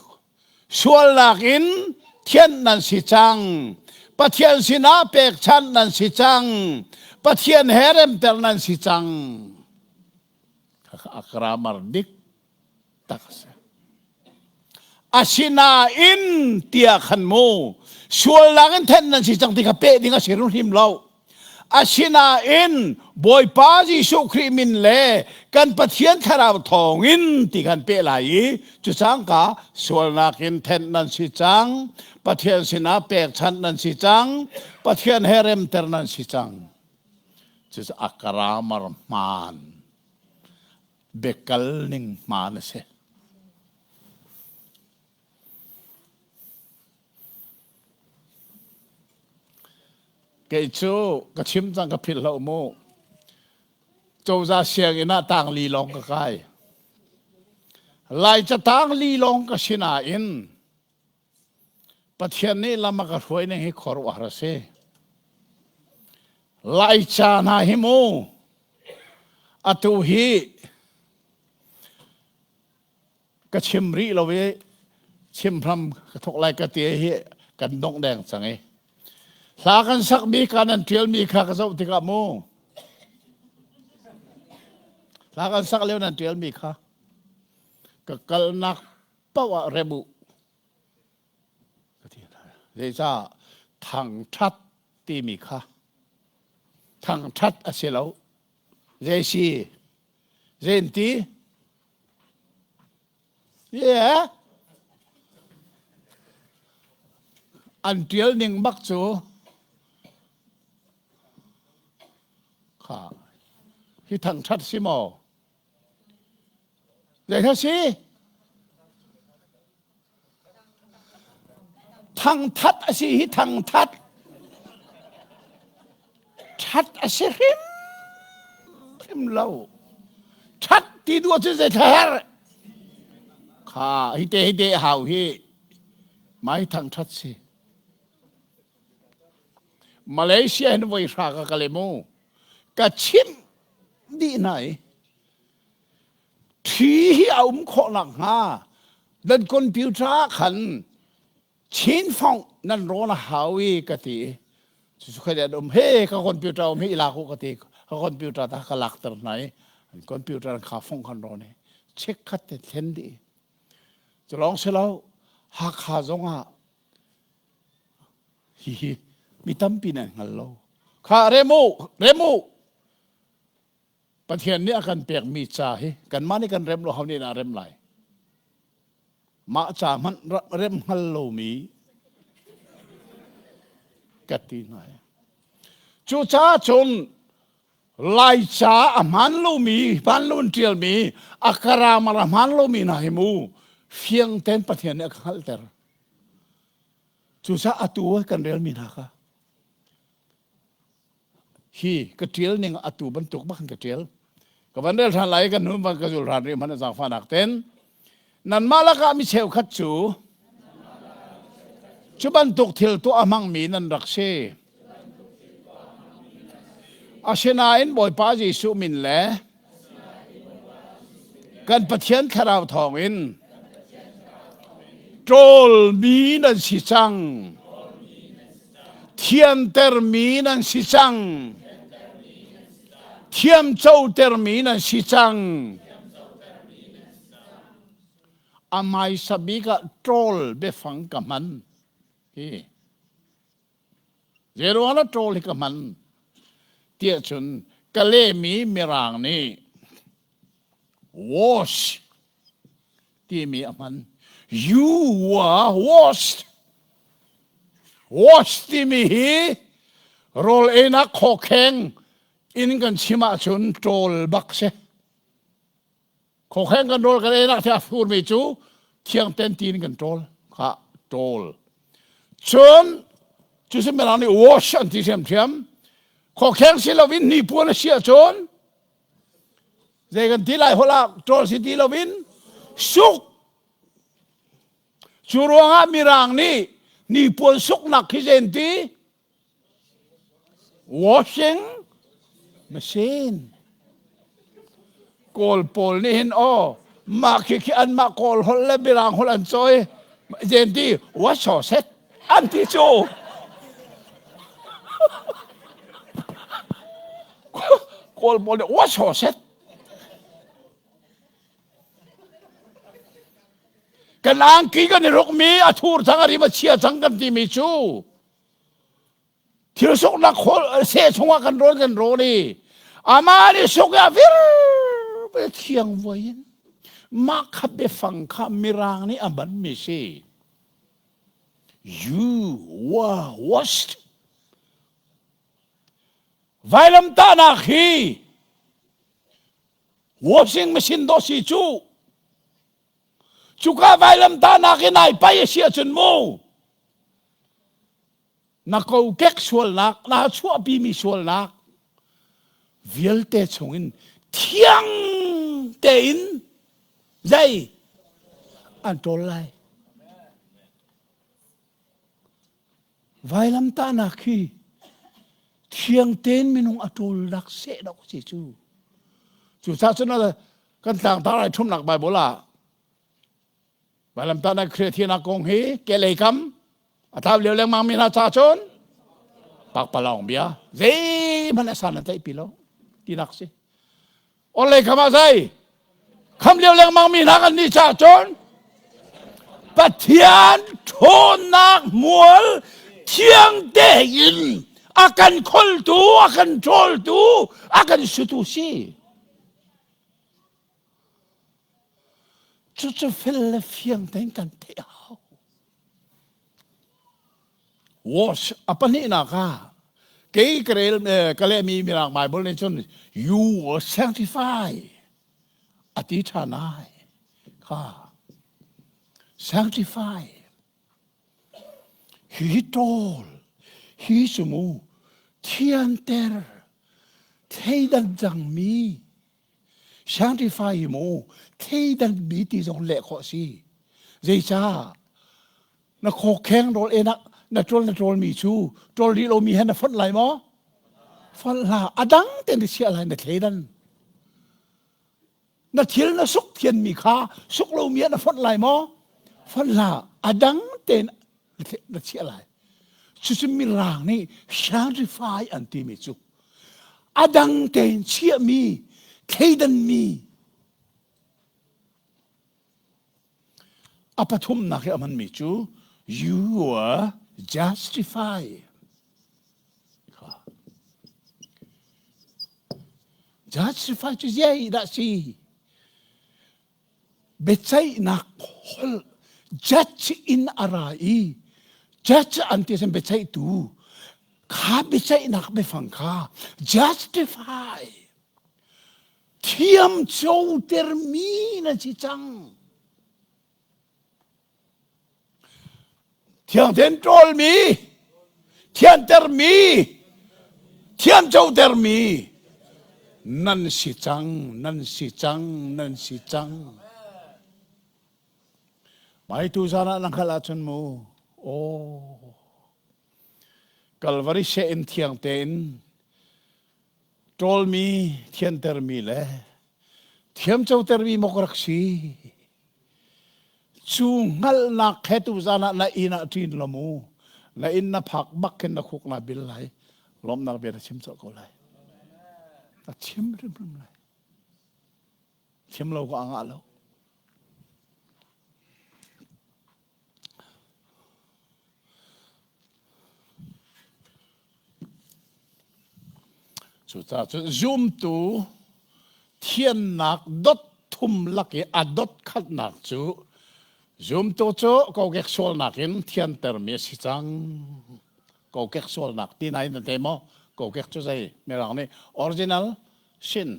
Sualnak in thianh nan si cang. Pathian sinah pekchanh nan si cang. Pathian he remter nan si cang. A grammar dik tak a si. Asinain tiah khan mu sualnak in thenh nan si cang ti kha peh ding a si hrim lo. Asinain Bawipa Jesuh Khrih min le kan Pathian Thlarau thawngin ti kan peh lai i cucangka sualnak in thenh nan si cang, Pathian sinah pekchanh nan si cang, Pathian he remter nan si cang. Cucu a grammar hmaan, biakal ning hmaan a si. Kei cu ka chim cang ka philh lo mu. Cozah sianginn ah tangli lawng ka kai. Laica tangli lawng ka si nain Pathian nih lam a ka hruai ning hi khuaruahhar a si. Laica hna hi mu atu hi ka chim rih lo i chim hram ka thok lai ka ti hi kan dongh deng cang i hla kan sakmi kha nan ṭialmi kha ka zoh tikah mu hla kan sak lio nan ṭialmi kha ka kalnak paoh ah rem u ka ti hna zeicah thangṭhat timi kha thangṭhat a si lo zei si zein ti? Yeah. An ṭial ning bak cu kha hi thangṭhat si maw? Zei kha si? Thangthat a si hi thangthat. Ṭhat a si hrim hrim lo. Ṭhat ti duh ahcun zei thla Kha hi te hi te hau hi mai thangṭhat si. Malaysia hin voi hra ka kal mu. Ka chimh dih hna i Ṭhi hi a um khawh nakhnga nan computer ah khan chin fong nan rawn a hau i ka ti. Cucu kha an um he ka computer um hi i lak u ka ti. Ka computer ta ka lakter hna i an computer kha fong khan rawn i check khat te thlen dih. Cu lawng si lo Hakha zong ah hihi mi tampi nan hngal lo. Kha rem u rem u Pathian nih a kan pekmi ca hi kanmah nih kan rem lo ho nih dah a rem lai? Mah ca hmanh rem hngal lomi ka ti hna. Cucaah cun Laica a hmaan lomi, hmaan lo in ṭialmi, a grammar a hmaan lomi hna hi mu fiang tein Pathian nih a ka hngalhter. Cucaah atu kan relmi hna kha Hi ka ṭial ning atu bantuk bak in ka ṭial. Ka van rel ṭhan lai i kan hnu van ka zul ṭhan rih hmanh zaangfahnak ten. Nanmah lakah mi cheukhat cu cu bantuk thil tuah a hmangmi nan rak si. Asinain Bawipa Jesuh min le kan Pathian Thlarau thawngin ṭawlmi nan si cang. Thiantermi nan si cang. Thiamcotermi nan si cang. A hmaisa bik ah ṭawl biafang ka hman. Hi. Zeiruang ah ṭawl hi ka hman tiah cun ka lehmi Mirang nih wash timi a hman. You were washed. Wash timi hi rawl einak khawkheng in kan chim ahcun ṭawl bak si. Khokheng kan rawl kan einak the a furmi cu thiang ten tiin kan ṭawl kha ṭawl. Cun cu si mirang nih wash an ti ṭhiamṭhiam. Khokheng si loin hnipuan a si ahcun zei kan ti lai holh ah ṭawl si ti loin suk. Cu ruangah mirang nih hnipuan suknak khi zei an ti? Washing machine. Kawl pawl nih hin aw mah khi khi anmah Kawl holh le Mirang holh an cawi zen ti what so set an ti cu. Kawl pawl nih what so set kan angki kan i rukmi a thur cang a rim a chia cang kan timi cu thil suknak seh chungah kan rawn kan rawn i amah nih suk ah vir thiang vuai in mah kha biafang kha mirang nih a hmanmi si you were washed vailamtahnak hi washing machine dawh si cu Cuka vailamtahnak in ai pai a si ahcun mu na kokek sualnak na chuahpimi sualnak vialte chungin thiang tein zei an ṭawl lai. Vailamtahnak hi thiang tein minung a ṭawlnak seh dawh si cu. Cucaah cun kan tlangtar ai ṭhumnak Bible ah vailamtahnak Khrih thinak kong hi kehlei kam a tlau lio lengmang mi hna ca cun pakpalawng bia zeihmanh a san an tlaih pi lo tinak si. Orhlei kham ah zei kham lio lengmang mi hna kan nih caah cun Pathian ṭhawnnak hmual thiang tein a kan kholtu a kan ṭawltu a kan sutu si. Cucu fel le fiang tein kan theih a hau. Wash a pahnihnak ah kei ka rel ka lehmi Mirang Bible nih cun you will sanctify a ti ṭhan ai kha sanctify hi ṭawl hi cu mu thianter thleidan cangmi sanctify hi mu thleidan mi ti zong leh khawh si zeicah na khawkheng rawl enak na ṭawl na ṭawl mi cu ṭawl rih lomi he na fonh lai maw fonh hlah a dang te na chiah lai na thleidan na thil na suk thianmi kha suk lomi ah na fonh lai maw fonh hlah a dang tein na chiah lai cucu mirang nih sanctify an timi cu a dang tein chiahmi thleidanmi A pathumnak i a hmanmi cu you are justified. Justify cu zei dah si? Biaceihnak holh judge in a ra i judge an ti sin biaceihtu kha biaceihnak biafang kha justify Thiamcotermi na si cang. Thiangthen ṭawlmi, thiantermi, thiamcotermi nan si cang, nan si cang, nan si cang. Mai tu zan ah na hngalh ahcun mu, aw, Kalvari seh in thiang tein ṭawlmi, thiantermi le thiamcotermi maw ka rak si? Cu hngalhnak he tuzan ah na inn ah ṭin law mu. Na inn na phak bak khin na khuk naa bil lai. Lawmhnak bia na chim colh ko lai. Na chim hrimhrim lai. Chim lo ka a ngah lo. Cucaah cun zumtu thiannak dot thum lak i a dot khatnak cu zumtu cu kokek sualnak in thiantermi a si cang. Kokek sualnak ti nain na te maw? Kokek cu zei? Mirang nih original sin.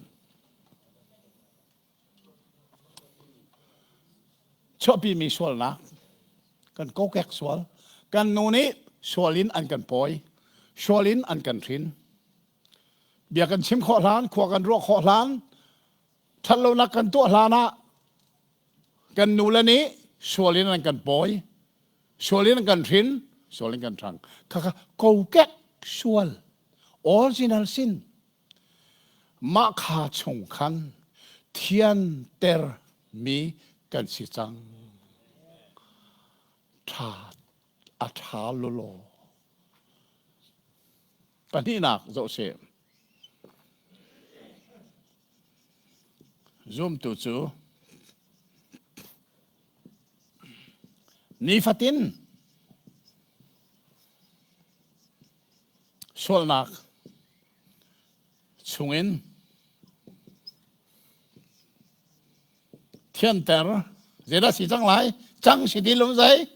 Chuahpimi sualnak kan kokek sual kan nu nih sual in an kan pawi sual in an kan hrin bia kan chim khawh hlan khua kan ruah khawh hlan ṭhatlonak kan tuah hlan ah kan nu le nih sual in an kan pawi sual in an kan hrin sual in kan ṭhang khakha kokek sual original sin Mah kha chung khan thiantermi kan si cang. Ṭha a ṭha lawlaw. Pahnihnak zoh sih. Zumtu cu nifatin Sualnak chungin thianter zeidah si cang lai? Cang si ti lo zei?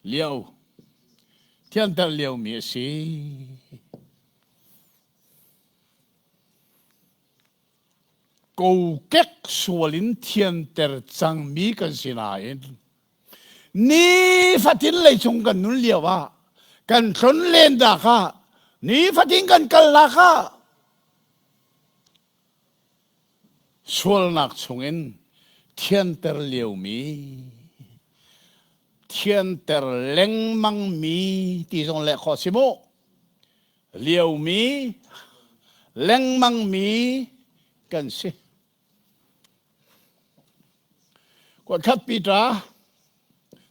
Lio. Thianter liomi a si. Kokek sual in thianter cangmi kan si nain Nifatin leicung kan nun lio ah kan tlon len dak ah nifatin kan kalnak ah sualnak chungin thianter liomi thianter lengmangmi ti zong leh khawh si mu liomi lengmangmi kan si Kuatkhat Peter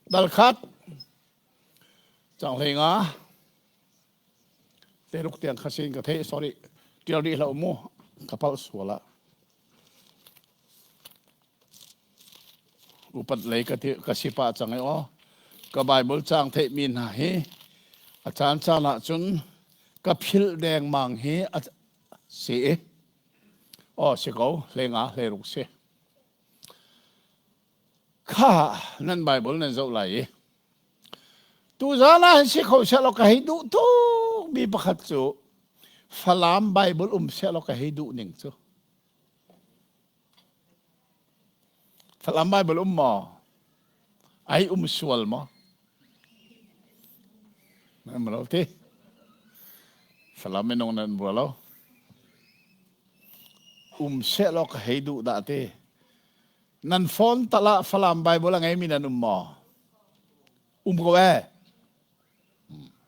dal khat cang hlei nga teruk tiang kha sin ka thei sorry tial rih hlah mu ka palh sual ah upat lei ka ka si pah cang i aw ka Bible cang theih mi hna hi a caan caan ah cun ka philh dengmang hi a si i. Oh si ko 15 16 si. Kha nan Bible nan zoh lai i tuzaan ah hin si kho sehlaw ka hei duh tuk mi pakhat cu Falam Bible um sehlaw ka hei duh ning cu. Falam Bible um maw? Ai um sual maw? Nan lo ti. Falam minung nan bua lo. Um sehlaw ka hei duh dah ti. Nan phone tal ah Falam Bible a ngeimi nan um maw? Um ko eh.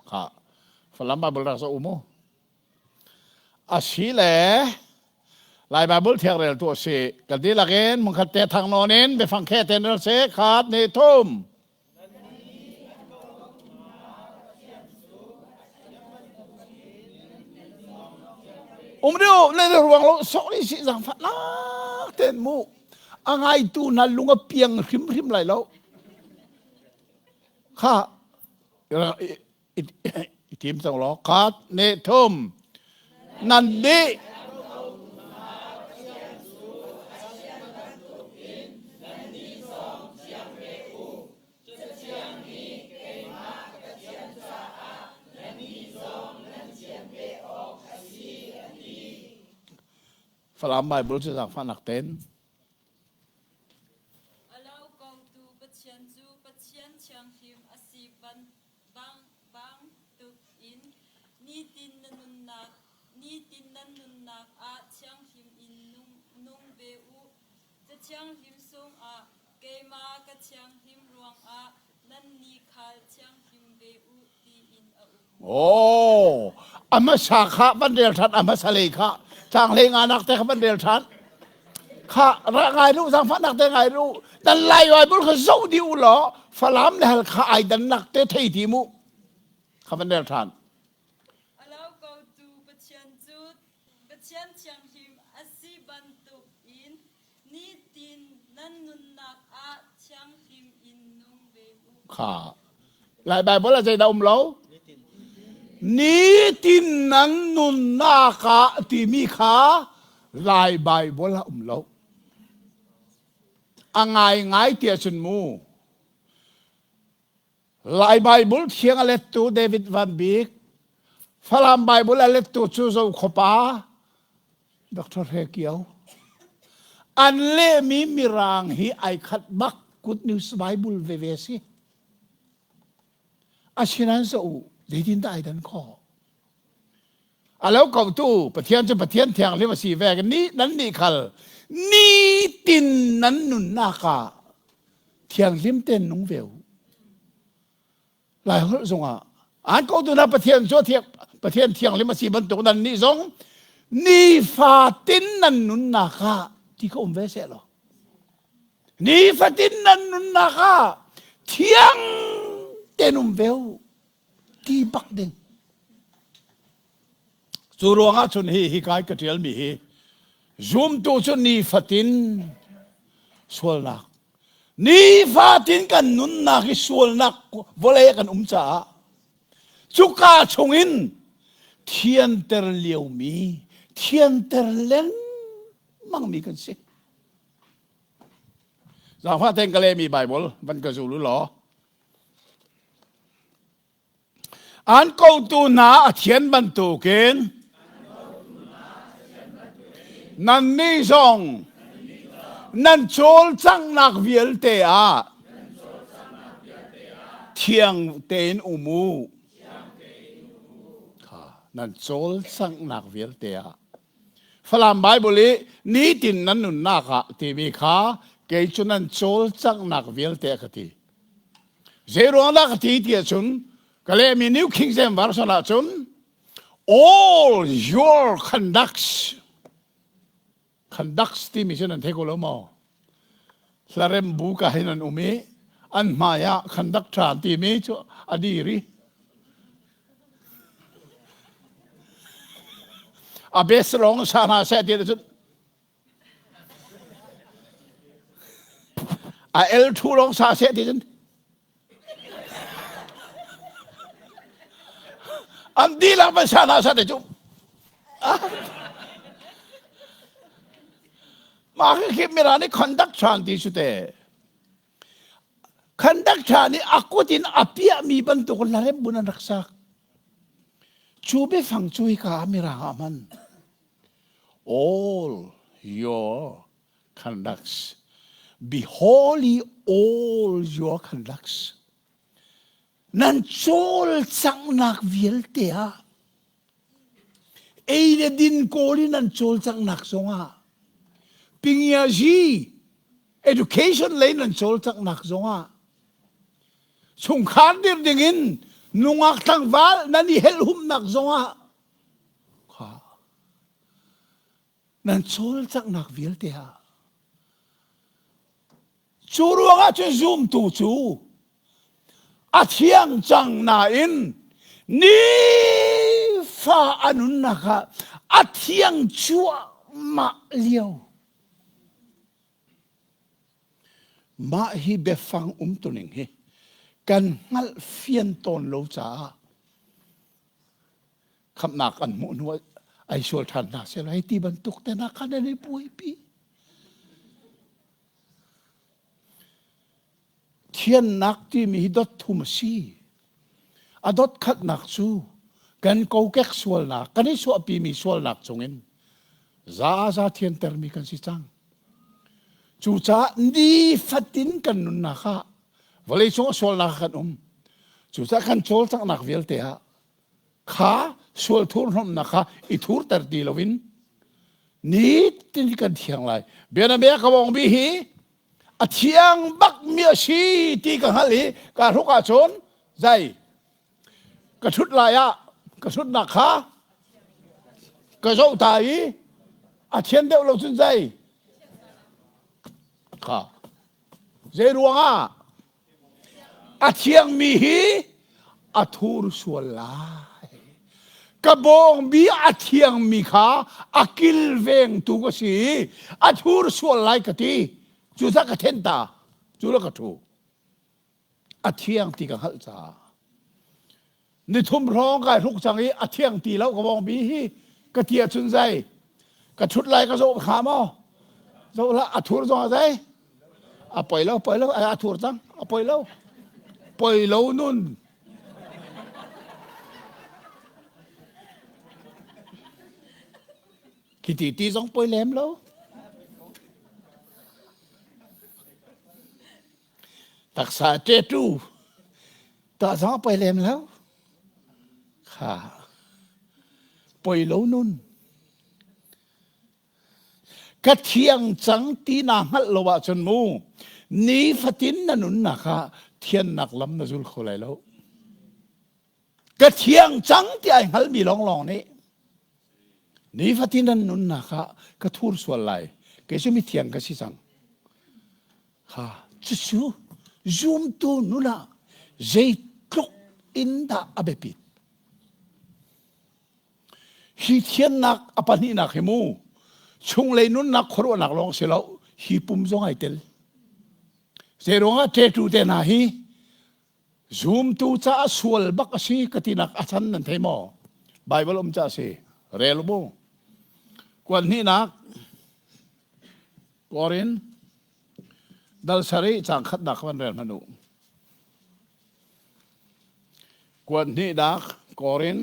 Kha Falam Bible rak um u. Asi le Lai Bible thiang rel tu asi. Kan dihlak in mungkhat te thang nawn in biafang khe ten rel se khat ni thum. Um deuh le ruang lo sok ni si zangfah nak ten mu a ngaitu na lung a piang hrimhrim lai lo kha i tim cang law khat ne thum nan dih Cathiang nih keimah ka thian caah nannih zong nan thian ve awk a si, a ti. Falam Bible cu zaangfahnak ten. A lo kotu Pathian cu Pathian thianghlim a si bang bantuk in nitin na nunnak nitin nan nunnak ah thianghlim in nung, nung ve u. Cathianghlim sungah keimah ka thianghlim ruangah nannih khal thianghlim ve u tiin a um. Oh, a hmasa kha van rel ṭhan, a hmasa lei kha caang hlei nganak te kha van rel ṭhan. Kha ra ngai lu, zaangfahnak te ngai lu. Dan lai Bible kha zoh dih u law Falam le Halkha ai dannak te thei ti mu. Kha van rel ṭhan. A lo kotu Pathian cu Pathian thianghlim a si bantuk in nitin nan nunnak ah thianghlim in nung ve u. Kha Lai Bible ah zeidah um lo? Nitin nan nunnak ah timi kha Lai Bible ah um lo. A ngai ngai tiah cun mu. Lai Bible thiang a lettu David Van Bik, Falam Bible a lettu cu Zokhawpa Dr. Hre Kio. An lehmi Mirang hi ai khat bak Good News Bible veve si. Asinain sa u, zeitin dah ai dan khawh? A lo ko tu Pathian cu Pathian thianghlim a si ve ni nan nih khal nitin nan nunnak ah thianghlim ten nung ve u. Lai holh zongah an ko tu na Pathian cu Pathian thianghlim a si bantuk nan nih zong nifatin nan nunnak ah ti ka um ve seh law nifatin nan nunnak ah thiang ten um ve u ti bak ding cu ruangah cun hi hi kai ka ṭialmi hi zumtu cu nifatin sualnak nifatin kan nunnak hi sualnak vawlei ah kan um caah cuka chungin thianter liomi thianter lengmangmi kan si Zaangfah tein ka lehmi Bible van ka zul u law An kotu hna a thian bantukin nannih zong nan cawlcanghnak vialte ah thiang tein um u. Nan cawlcanghnak vialte ah. Falam Bible i nitin nan nunnak ah timi kha kei cu nan cawlcanghnak vialte a ka ti. Zeiruang dah ka ti ti ahcun ka lehmi New King James Version ahcun all your conducts conducts timi cu nan thei ko lo maw? Hlarem bu ka hin an um i an hmai ah conductor timi cu a dir i a best lawng sa hna seh ti cun A el thu lawng sa seh ti cun an dihlak van sa hna sa te cu. Mah khi khi mira nih conduct ṭhan ti su te. Conduct ṭha nih a kut in a piahmi bantuk larep bun an rak sak. Cu biafang cu hika ah mirang ah hman. All your conducts. Be holy all your conducts. Nan cawlcanghnak vialte ah ei le din kawl in nan cawlcanghnak zongah pingiazi education lei nan cawlcanghnak zongah chungkhar dir dingin nungak tlangval nan i helhumnak zongah kha nan cawlcanghnak vialte ah Cu ruangah cun zumtu cu a thiang cang nain nifa a nunnak ah a thiang cuahmah lio. Mah hi biafang umtuning hi kan hngalh fian tawn lo caah khamhnak an hmuh hnu ai sual ṭhan hna seh hei ti bantuk te hna khan an i buaipi. Thiannak timi hi dot thum a si. A dot khatnak cu kan kokek sualnak, kan i suahpimi sualnak chungin zaza thiantermi kan si cang. Cucaah nifatin kan nunnak ah vawleicung a sualnak ah kan um. Cucaah kan cawlcanghnak vialte ah kha sual thurhnomhnak kha i thurter ti loin nitin kan thiang lai. Bianabia ka bawngbi hi a thiang bak mi a si ti ka hngalh i ka hruk ahcun zai ka ṭhut lai ah ka ṭhutnak kha ka zoh ta i a thian deuh lo cun zai kha zei ruangah A thiangmi hi a thur sual lai. Ka bawngbi a thiangmi kha a kilvengtu ka si i a thur sual lai ka ti. Cucaah ka then ta. Cu la ka ṭhu. A thiang ti ka hngalh caah. Nithum hrawng kai hruk cang i a thiang ti lo ka bawngbi hi ka ti ahcun zei ka ṭhut lai ka zoh hnga maw? Zoh hlah a thur zong ah zei a poi lo poi lo a thur cang a poi lo poi lo nun khi ti ti zong poi lem lo Taksa ṭeṭu tuah zong a poi lem lo. Kha poi lo nun. Ka thiang cang ti naa hngalh lo ahcun mu nifatin na nunnak ah thiannak lam na zul kho lai lo. Ka thiang cang ti ai hngalmi lawnglawng nih nifatin an nunnak ah ka thur sual lai. Kei cu mithiang ka si cang. Kha cucu zumtu nun ah zeitluk in dah a biapit. Hi thiannak a pahnihnak hi mu chunglei nunnak khuaruahnak lawng si lo hi pum zong ai tel. Zeiruangah ṭeṭu te hna hi Zumtu caah sual bak a si ka tinak a chan nan thei maw? Bible um ca si. Rel mu. Kuan hnihnak Korin dal sarih cang khatnak van rel hmanh u. Kuan hnihnak Korin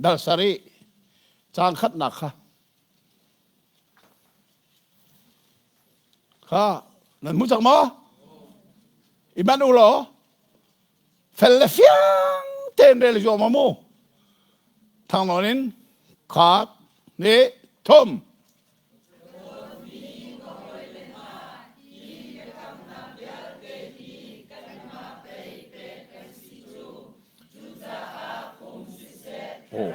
dal sarih cang khatnak kha Kha nan hmu cang maw? I manh u law fel le fiang tein rel zuam mu. Thang nawn in khat ni thum. Oh.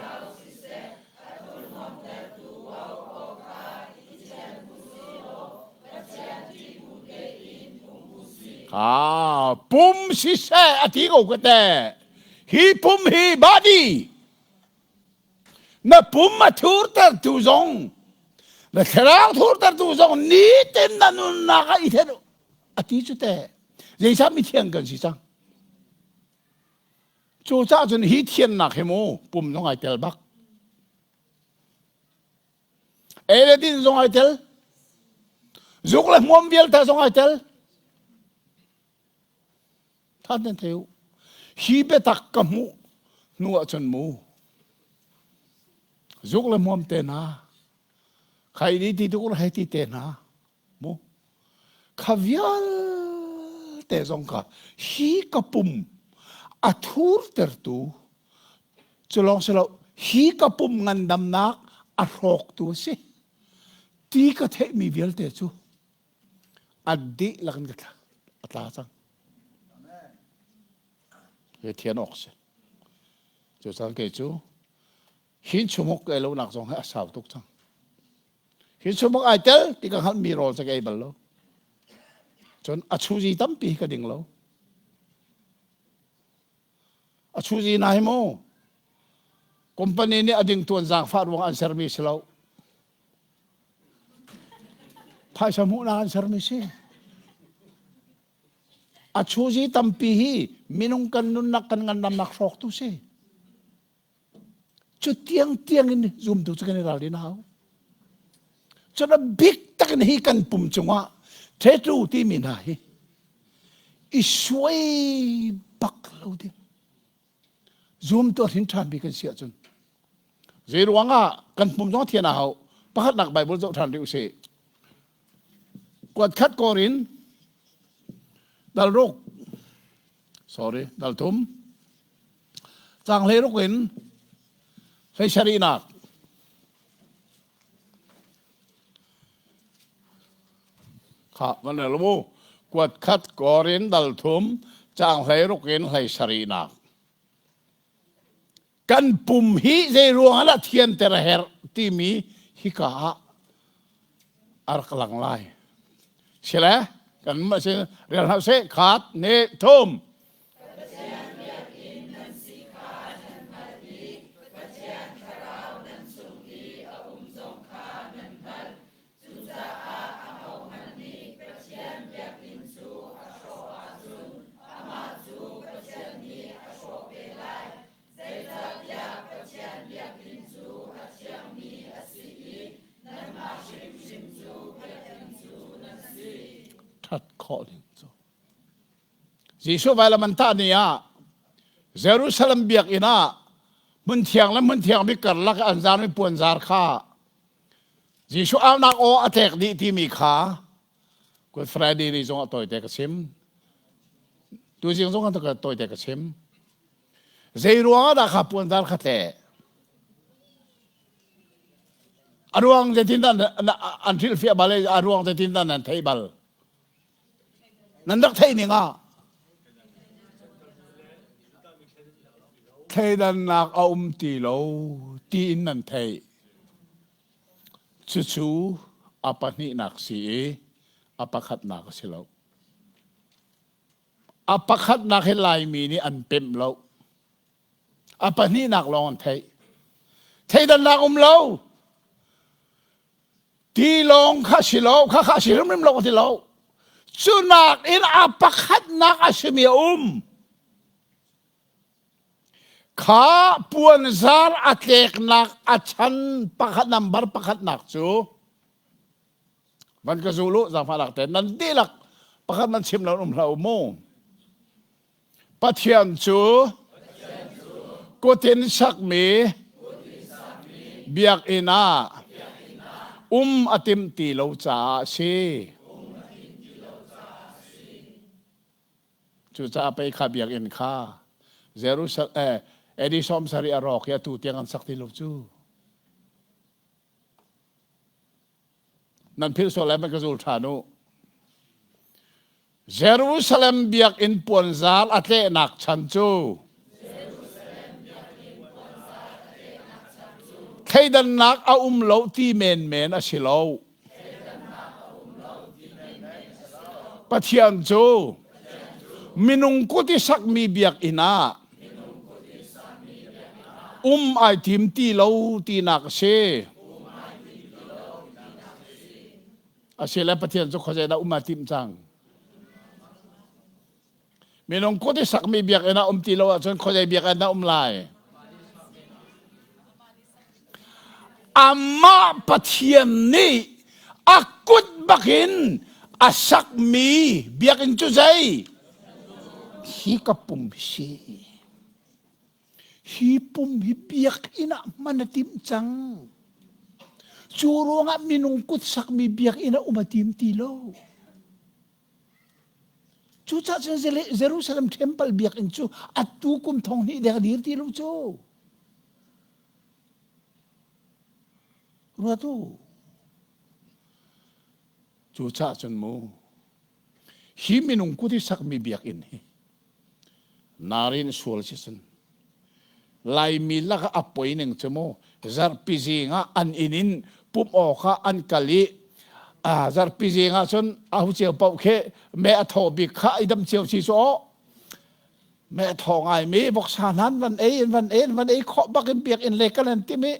Ah, pum siseh a ti ko ka te. Hi pum hi body. Na pum a thurter tu zong, na thlarau thurter tu zong nitin na nunnak ah i then a ti cu te. Zeicah mithiang kan si cang? Cucaah cun hi thiannak hi mu pum zong ai tel bak. Ei le din zong ai tel. Zuk le hmuam vialte zong ai tel. Than nan thei u. Hi biatak ka hmuh hnu ahcun mu. Zuk le hmuam te hna. Khai ni ti tuk hei ti te hna. Mu. Kha vialte zong kha hi ka pum a thurtertu cu lawng si lo hi ka pum ngandamnak a hrawktu a si. Ti ka theihmi vialte cu a dihlak in ka tla a tla cang. Hi thian awk si. Cu cang kei cu hin chumuk ei lonak zong hi a sau tuk cang. Hin chumuk ai tel ti ka hngalhmi rawl cu ka ei bal lo. Cun a chuzi tampi ka ding lo. A chuzi na hi mu. Company nih a ding tuan zaangfah ruang an sermi si lo. Phaisa hmuhnak an sermi si. A chuzi tampi hi minung kan nunnak kan ngandamnak hrawktu si. Cu tiang tiang in zumtu cu kan i ralrin a hau. Cun a bik tak in hi kan pum cungah tattoo timi hna hi i suai bak lo ding. Zumtu a hrin ṭhan mi kan si ahcun zei ruangah kan pum zong thian a hau. Pakhatnak Bible zoh ṭhan rih usih. Kuat khat Korin dal ruk sorry dal thum Caang hleiruk in hleisarihnak. Kha van rel mu. Kuat khat Korin dal thum caang hleiruk in hleisarihnak. Kan pum hi zei ruang ah thianter a herh timi hika ah a rak lang lai. Sile kan mah si rel hna seh khat ne thum Pathian biakinn nan si kha nan hngalh i Pathian Thlarau nan chung i a um zong kha nan hngalh. Cucaah ahohmanh nih Pathian biakinn cu a hrawh ahcun amah cu Pathian nih a hrawh ve lai. Zeicahtiah Pathian biakinn cu a thiangmi a si i nanmah hrimhrim cu biakinn cu nan si. Ṭhat khawh ding cu Jesuh vailam an tah ni ah Jerusalem biakinn ah hmunthiang le hmunthiang bik karlak an zarmi puanzar kha Jesuh aunak aw a tlek dih timi kha Good Friday ni zong ah tawite ka chim. Tuzing zong ah tawite ka chim. Zei ruang ah dah kha puanzar kha tleh? A ruang zeitin dah an hrilhfiah bal i a ruang zeitin dah nan theih bal? Nan rak theih ning ah thleidannak a um ti lo tiin nan theih. Cucu a pahnihnak si i a pakhatnak a si lo. A pakhatnak hi Laimi nih an pemh lo. A pahnihnak lawng an theih. Thleidannak um lo. Ti lawng kha si lo, kha kha si hrimhrim lo ka ti lo. Cu nak in a pakhatnak a simi a um. Kha puanzar a tleknak a chan pakhat nambar pakhatnak cu van ka zul u zaangfahnak te nan dihlak pakhat nan chim lo um hlah u mu. Pathian cu kut in sakmi biakinn ah um a timh ti lo caah a si. Cucaah pei kha biakinn kha Jerusalem eh, AD 70 a rawk i atu tiang an sak ti lo cu. Nan philh sual lai ka zul ṭhan u. Jerusalem biakinn puanzar a tlehnak chan cu thleidannak a um lo ti menmen a si lo. Pathian cu minung kut i sakmi biakinn ah um ai tim ti lo tinak a si. Asile Pathian cu khuazei dah um aa tim cang? Minung kut i sakmi biakinn ah um ti lo ahcun khuazei biakinn dah um lai? Amah Pathian nih a kut bakin a sakmi biakinn cu zei? Hi ka pum hi si. Hi pum hi biakinn ah hman a timh cang. Cu ruangah minung kut sakmi biakinn ah um a tim ti lo. Cucaah cun Jerusalem temple biakinn cu atu kum thong hnih deng a dir ti lo cu. Ruat u. Cucaah cun mu, hi minung kut i sakmi biakinn hi narin sual si cun Laimi lakah a poi ning cu mu zarhpi zing ah an inn in pumh awk ah an kal i zarhpi zing ah cun ahu cio paoh khi me a thaw bik kha i dam cio si cu aw me thaw ngai mi voksa hnan van ei in van ei in van ei khawh bak in biakinn le kan an timi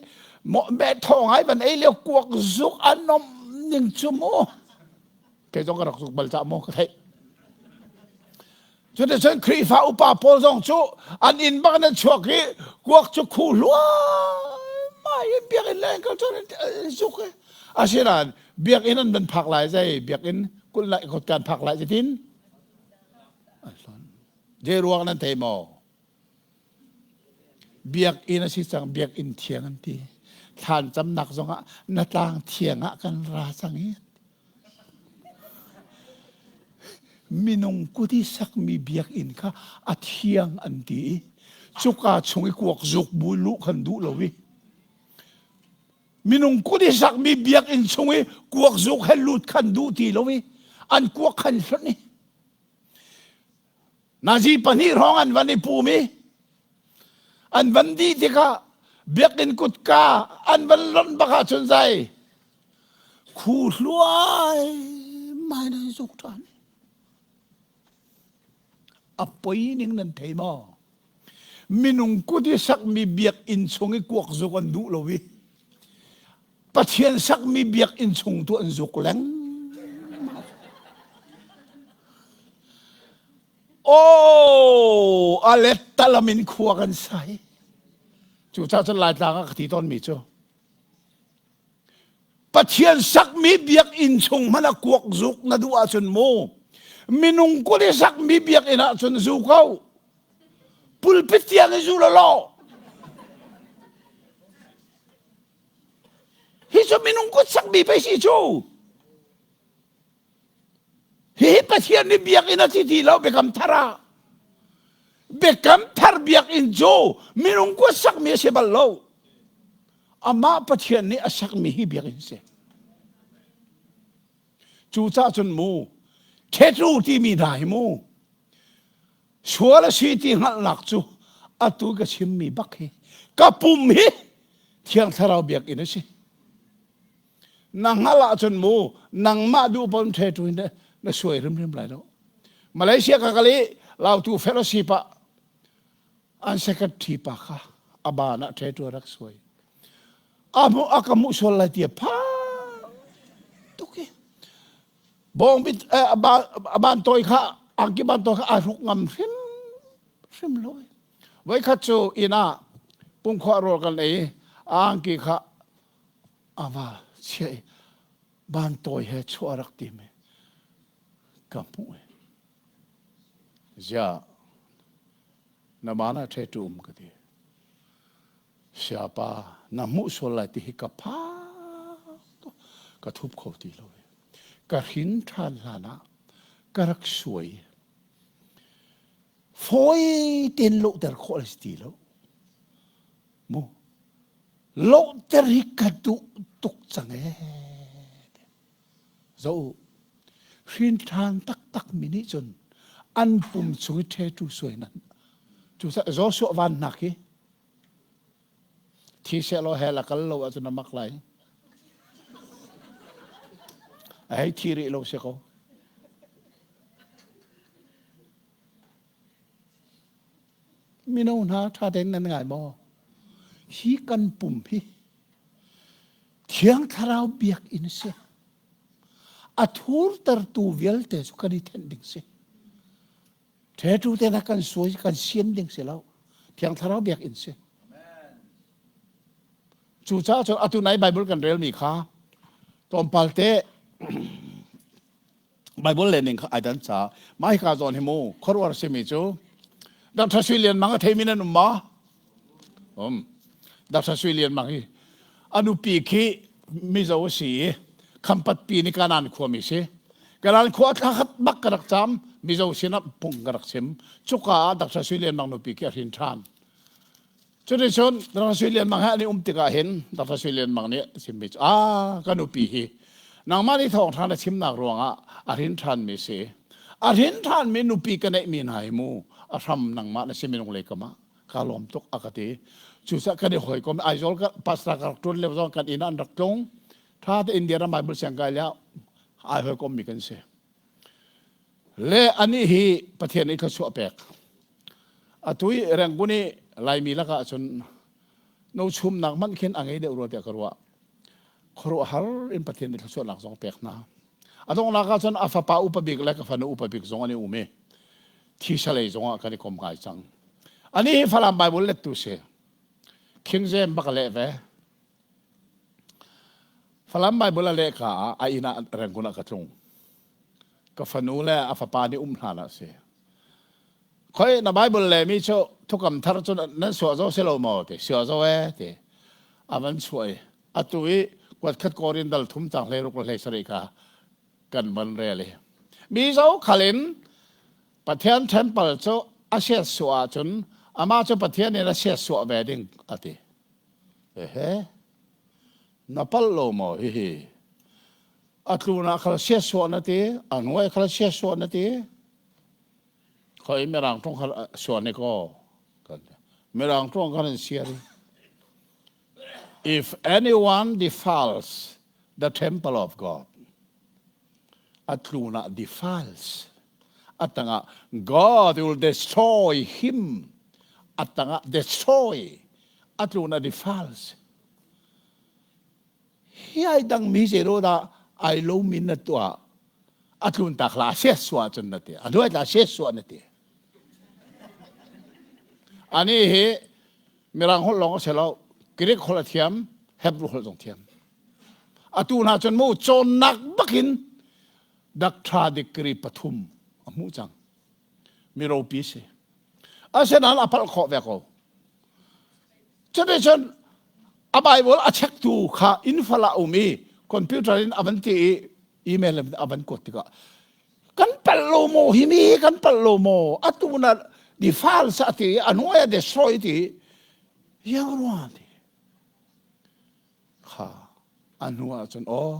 me thaw ngai van ei lio kuak zuk an nom ning cu mu kei zong ka rak zuk bal ca mu ka theih Cuticun Khrihfa upa pawl zong cu an inn bak in an chuak i kuak cu khu hluaimai in biakinn leng kal cun an zuk i asinain biakinn an van phak lai zei biakinn kulh lai kan phak lai zeitin an hlon zei ruang nan thei maw biakinn a si cang biakinn thiang an ti thlan camnak zongah na tlang thiang ah kan ra cang i Minung kut i sakmi biakinn kha a thiang an ti i cuka chung i kuak zuk bu luh khan duh lo i minung kut i sakmi biakinn chung i kuak zuk he lut khan duh ti lo i an kuak khan hlonh i Nazi pahnih hrawng an van i pum i an van dih tikah biakinn kutka an van lonh bak ahcun zai khu hluai mai nan zuk ṭhan. A poi ning nan thei maw? Minung kut i sakmi biakinn chung i kuak zuk an duh lo i Pathian sakmi biakinn chung tu an zuk lengmang. Oh, a let talam in khua kan sai. Cucaah cun Laitlang ah ka ti tawnmi cu Pathian sakmi biakinn chung hmanh ah kuak zuk na duh ahcun mu minung kut i sakmi biakinn ahcun zu ko. Pulpit tiang i zu law. Hi cu minung kut sakmi pei si cu. Hihi Pathian nih biakinn a ti ti lo biakam thar ah. Biakam thar biakinn cu minung kut sakmi a si bal lo. Amah Pathian nih a sakmi hi biakinn si. Cucaah cun mu, ṭhetru timi hna hi mu, sual a si ti hngalhnak cu atu ka chimmi bak hi ka pum hi Thiang Thlarau biakinn a si. Na hngalh ahcun mu nangmah duh pon ṭhetu in na suai hrimhrim lai lo. Malaysia ka kal i Lautu fellowship ah an secretary pa kha a ban ah ṭhetu a rak suai. A hmuh a ka hmuh sual lai ti a phang tuk i bawngbi a ban tawi kha angki ban tawi kha a hruk ngam hrim hrim lo. Voikhat cu inn ah pungkhua rawl kan ei a angki kha a va chiah i ban tawi he chuah rak tim i ka hmuh i ziah na ban ah ṭhe ṭum ka ti. Siapa na hmuh sual lai ti hi ka phang ka thup kho ti lo. Ka hrin ṭhan hlan ah ka rak suai. Fawi tein lohter khawh a si ti lo. Mu lohter hi ka duh tuk cang ee. Zo hrin ṭhan taktak mi nih cun an pum chung i ṭhetu suai nan cu Joshua van hnak hi Thi sehlaw hell a kal lo ahcun a mak lai. A hei thi rih lo si ko. Mino hna ṭha tein nan ngai maw? Hi kan pum hi Thiang Thlarau biakinn a si. A thurtertu vialte cu kan i thenh ding si. Ṭhetu te na kan suai kan sian ding si lo. Thiang Thlarau biakinn si. Cucaah cun atu nai Bible kan relmi kha tlawmpal te Bible le ning kha ai dan ca mah hika zawn hi mu khuaruahar simi cu Dr. Sui Lian Mang a theimi nan um ma? Um. Dr. Sui Lian Mang hi a nupi khi Mizo a si i Khampat pi ni Kanan khuami si. Kanan khua thla khat bak ka rak cam Mizo sinah pung ka rak chim. Cuka ah Dr. Sui Lian Mang nupi khi a hrin ṭhan. Cuticun Dr. Sui Lian Mang he an i um tikah hin Dr. Sui Lian Mang nih a chimmi cu ah ka nupi hi nangmah nih thawngṭha na chimnak ruangah a hrin ṭhanmi si. A hrin ṭhanmi nupi ka neihmi hna hi mu a hram nangmah na si minung lei kam ah ka lawm tuk a ka ti. Cucaah kan i hawikom Aizawl ka pastor ka rak ṭuan lio zong kan inn ah an rak tlung. Ṭha te India ram Bible siangkai lio ai hawikommi kan si. Le anih hi Pathian nih thluachuah pek. Atu i Rangoon i Laimi lakah cun no chumnak hmanh khin a ngei deuh rua tiah ka ruah. Khuaruahhar in Pathian nih thluachuahnak zong pek hna. A donghnak ah cun a fapa upa bik le ka fanu upa bik zong an i um i thisa lei zongah kan i kom ngai cang. Ani hi Falam Bible lettu si. King James bak a leh ve. Falam Bible a leh ka ah a inn ah Rangoon ah ka tlung. Ka fanu le a fapa nih um hlan ah si. Khoi na Bible le mi cu thukam thar cu nan suah zo si lo maw ti suah zo e ti a van chuah i atu i kuat khat korin dal thum cang hlei ruk le hlei sarih kha kan van rel i mi zo khal in Pathian temple cu a siat suah ahcun amah cu Pathian in a siat suah ve ding a ti. Ehe na palh lo maw hihi a tlun ah khal siat suah na ti a hnuai khal siat suah na ti khoi mirang tong khal suah ne ko mirang tong kan in siar if anyone defiles the temple of God a tlun ah defiles a tangah God will destroy him a tangah destroy a tlun ah defiles hi ai dang mi zero dah ai lo min na tuah a tlun tak la se suah cun na ti a hnuai tla se suah na ti ani hi mirang holh lawng a si lo Greek holh a thiam Hebrew holh zong thiam atu hna cun mu cawnnak bakin doctor degree pathum a hmuh cang mi ropi si asinain a palh khawh ve ko cuticun a Bible a checktu kha infal ah um i computer in a van ti i email in a van kuat tikah kan palh lo maw hi mi kan palh lo maw atu na defile sa ti a hnuai a destroy ti yang ruang ti kha a hnu ah cun aw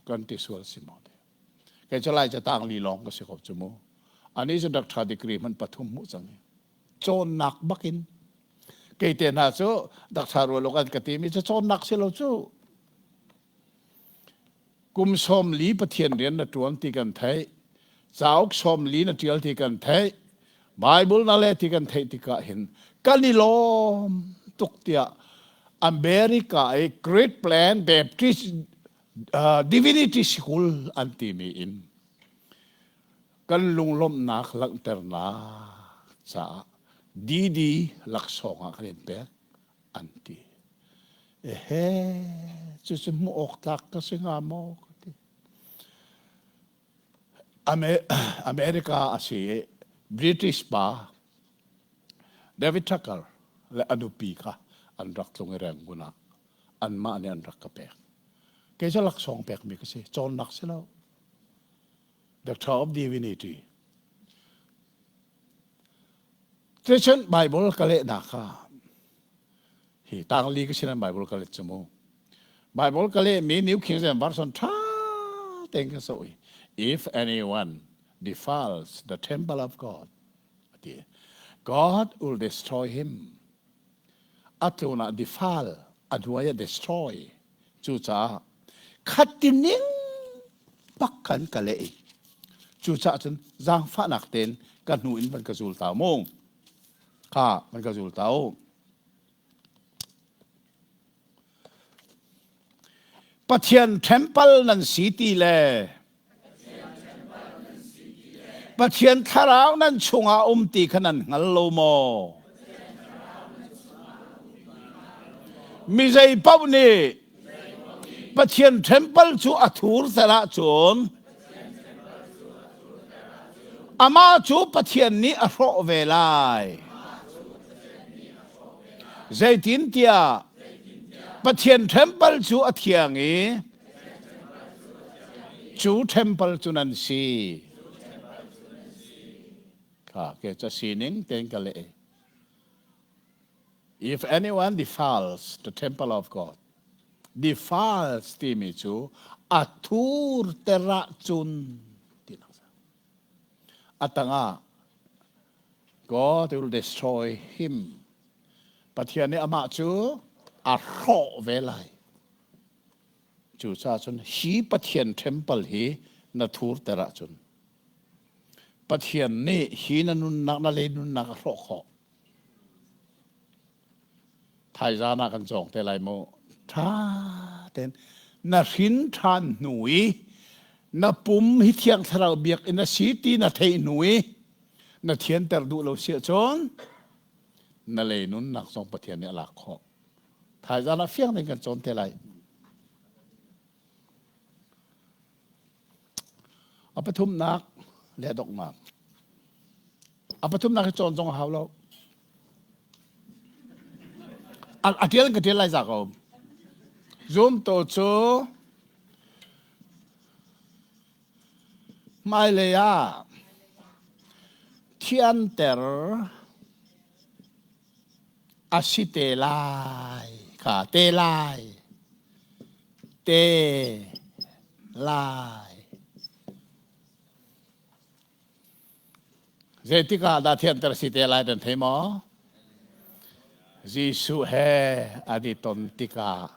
kan ti sual si maw ti kei cu lai catang li lawng ka si ko cu mu ani cu doctor degree hman pathum hmuh cang i cawnnak bakin kei te hna cu doctor rual an ka timi cu cawnnak si lo cu kum sawm li Pathian rian na ṭuan ti kan theih cauk sawm li na ṭial ti kan theih Bible na le ti kan theih tikah hin kan i lawm tuk tiah America i Great Plan Baptist uh, Divinity School an timi in kan lunglawmhnak langhternak caah DD laksawng ah kan in pek an ti. Ehe, cucu hmuh awk tlak ka si hnga maw ka ti. America a si i British pa David Tucker le a nupi kha an rak tlung i Rangoon ah anmah nih an rak ka pek. Kei cu laksawng pekmi ka si, cawnnak si lo. Doctor of Divinity. Cucun Bible ka lehnak kha hi tangli ka sinan Bible ka let cu mu. Bible ka lehmi New King James Version ṭha tein ka zoh i if anyone defiles the temple of God ati God will destroy him. A tlun ah defile a hnuai ah destroy. Cucaah khatining bak khan ka leh i cucaah cun zaangfahnak tein ka hnu in van ka zul ta mu kha van ka zul ta u Pathian temple nan si ti le Pathian thlarau nan chungah um ti kha nan hngal lo maw? Mi zei paoh nih Pathian temple cu a thurter ahcun amah cu Pathian nih a hrawh ve lai. Zeitintiah Pathian temple cu a thiang i cu temple cu nan si. Kha ke ca sining tein ka leh. If anyone defiles the temple of God, defiles timi cu a thurter ahcun tinak a tangah God will destroy him. Pathian nih amah cu a hrawh ve lai. Cucaah cun hi Pathian temple hi na thurter ahcun Pathian nih hi na nunnak na le nunnak a hrawh khawh. Thaizan ah kan cawng te lai mu. Ṭha tein na hrin ṭhan hnu i na pum hi Thiang Thlarau biakinn a si ti na theih hnu i na thianter duh lo si ahcun na lei nunnak zong Pathian nih a lak khawh. Thaizan ah fiang tein kan cawn te lai. A pathumnak le donghnak. A pathumnak hi cawn zong a hau lo. A ṭial ka ṭial lai za ko. Zumtu cu hmailei ah thianter a si te lai kha te lai te lai Zeitik ah dah thianter si te lai nan thei maw? Jesuh he an i ton tikah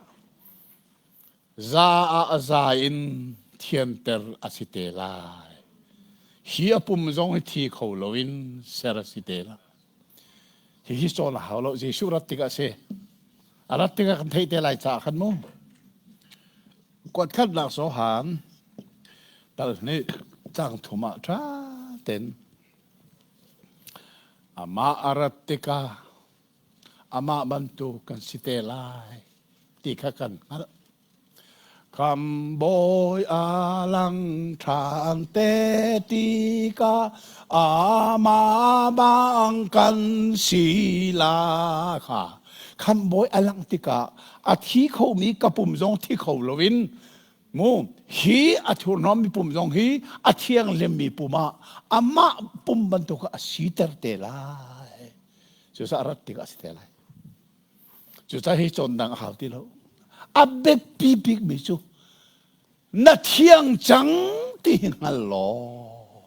za ah a za in thianter a si te lai. Hi a pum zong hi thi kho loin ser a si te lai. Hihi cawn a hau lo. Jesuh rat tikah a si. A rat tikah kan theih te lai caah khan mu. Kuatkhatnak Johan tal hnih cang thum ah ṭha tein amah a rat tikah amah bantuk kan si te lai ti kha kan hngalh. Khambawi a lang ṭhan te tikah amah bang kan si la kha. Khambawi a langh tikah a thi khomi ka pum zong thi kho loin mu hi a thurhnawmmi pum zong hi a thianghlimmi pum ah amah pum bantuk ah a siter te lai. Cucaah a rat tikah a si te lai. Cucaah hi cawn dang a hau ti lo. A biapi bikmi cu na thiang cang ti hi hngal law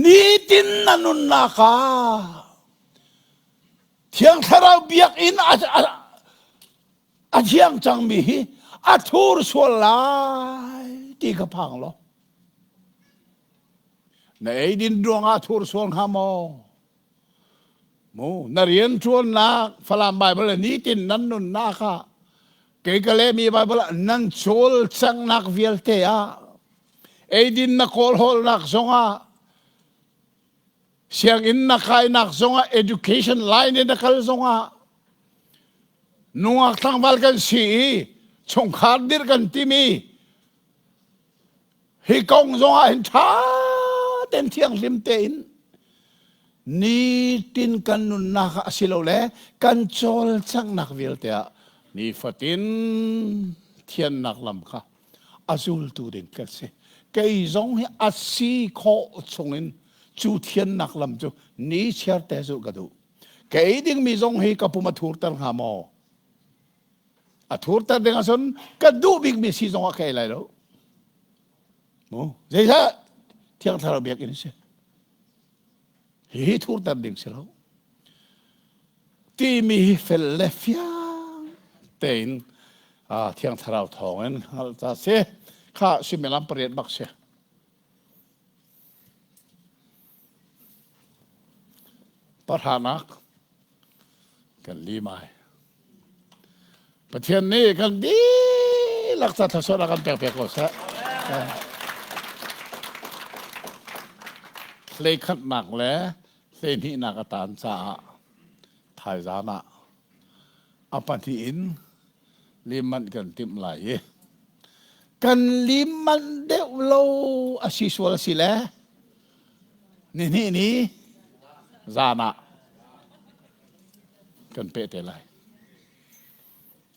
nitin na nunnak ah Thiang Thlarau biakinn a thiang cangmi hi a thur sual lai ti ka phang lo. Na eidin ruangah thur sual hnga maw? Mu na rianṭuannak Falam Bible nitin nan nunnak ah kei ka lehmi Bible ah nan cawlcanghnak vialte ah eidin na kawlhawlnak zongah sianginn na kainak zongah education line in na kal zongah nungak tlangval kan si i chungkhar dirh kan timi Hi kong zongah hin ṭha tein thianghlim tein nitin kan nunnak ah asilole kan cawlcanghnak vialte ah nifatin thiannak lam kha a zultu ding kan si. Kei zong hi a si khawh chungin cu thiannak lam cu ni chiar te zulh ka duh. Ka ei dingmi zong hi ka pum a thurter hnga maw? A thurter ding ahcun ka duh bikmi si zong ah ka ei lai lo. Mu zeicah Thiang Thlarau biakinn si. Hihi thurter ding si lo. Timi hi fel le fiang tein Thiang Thlarau thawngin hngalh ta si. Kha suimilam pariat bak si. Pahranak kan lim ai. Pathian nih kan dihlak ca thluachuah kan pek piak ko seh. Hleikhatnak le hleihnihnak a tan caah thaizan ah. A pahnih in lim manh kan timh lai i kan lim manh deuh lo a si sual si le nihnih ni zan ah kan peh te lai.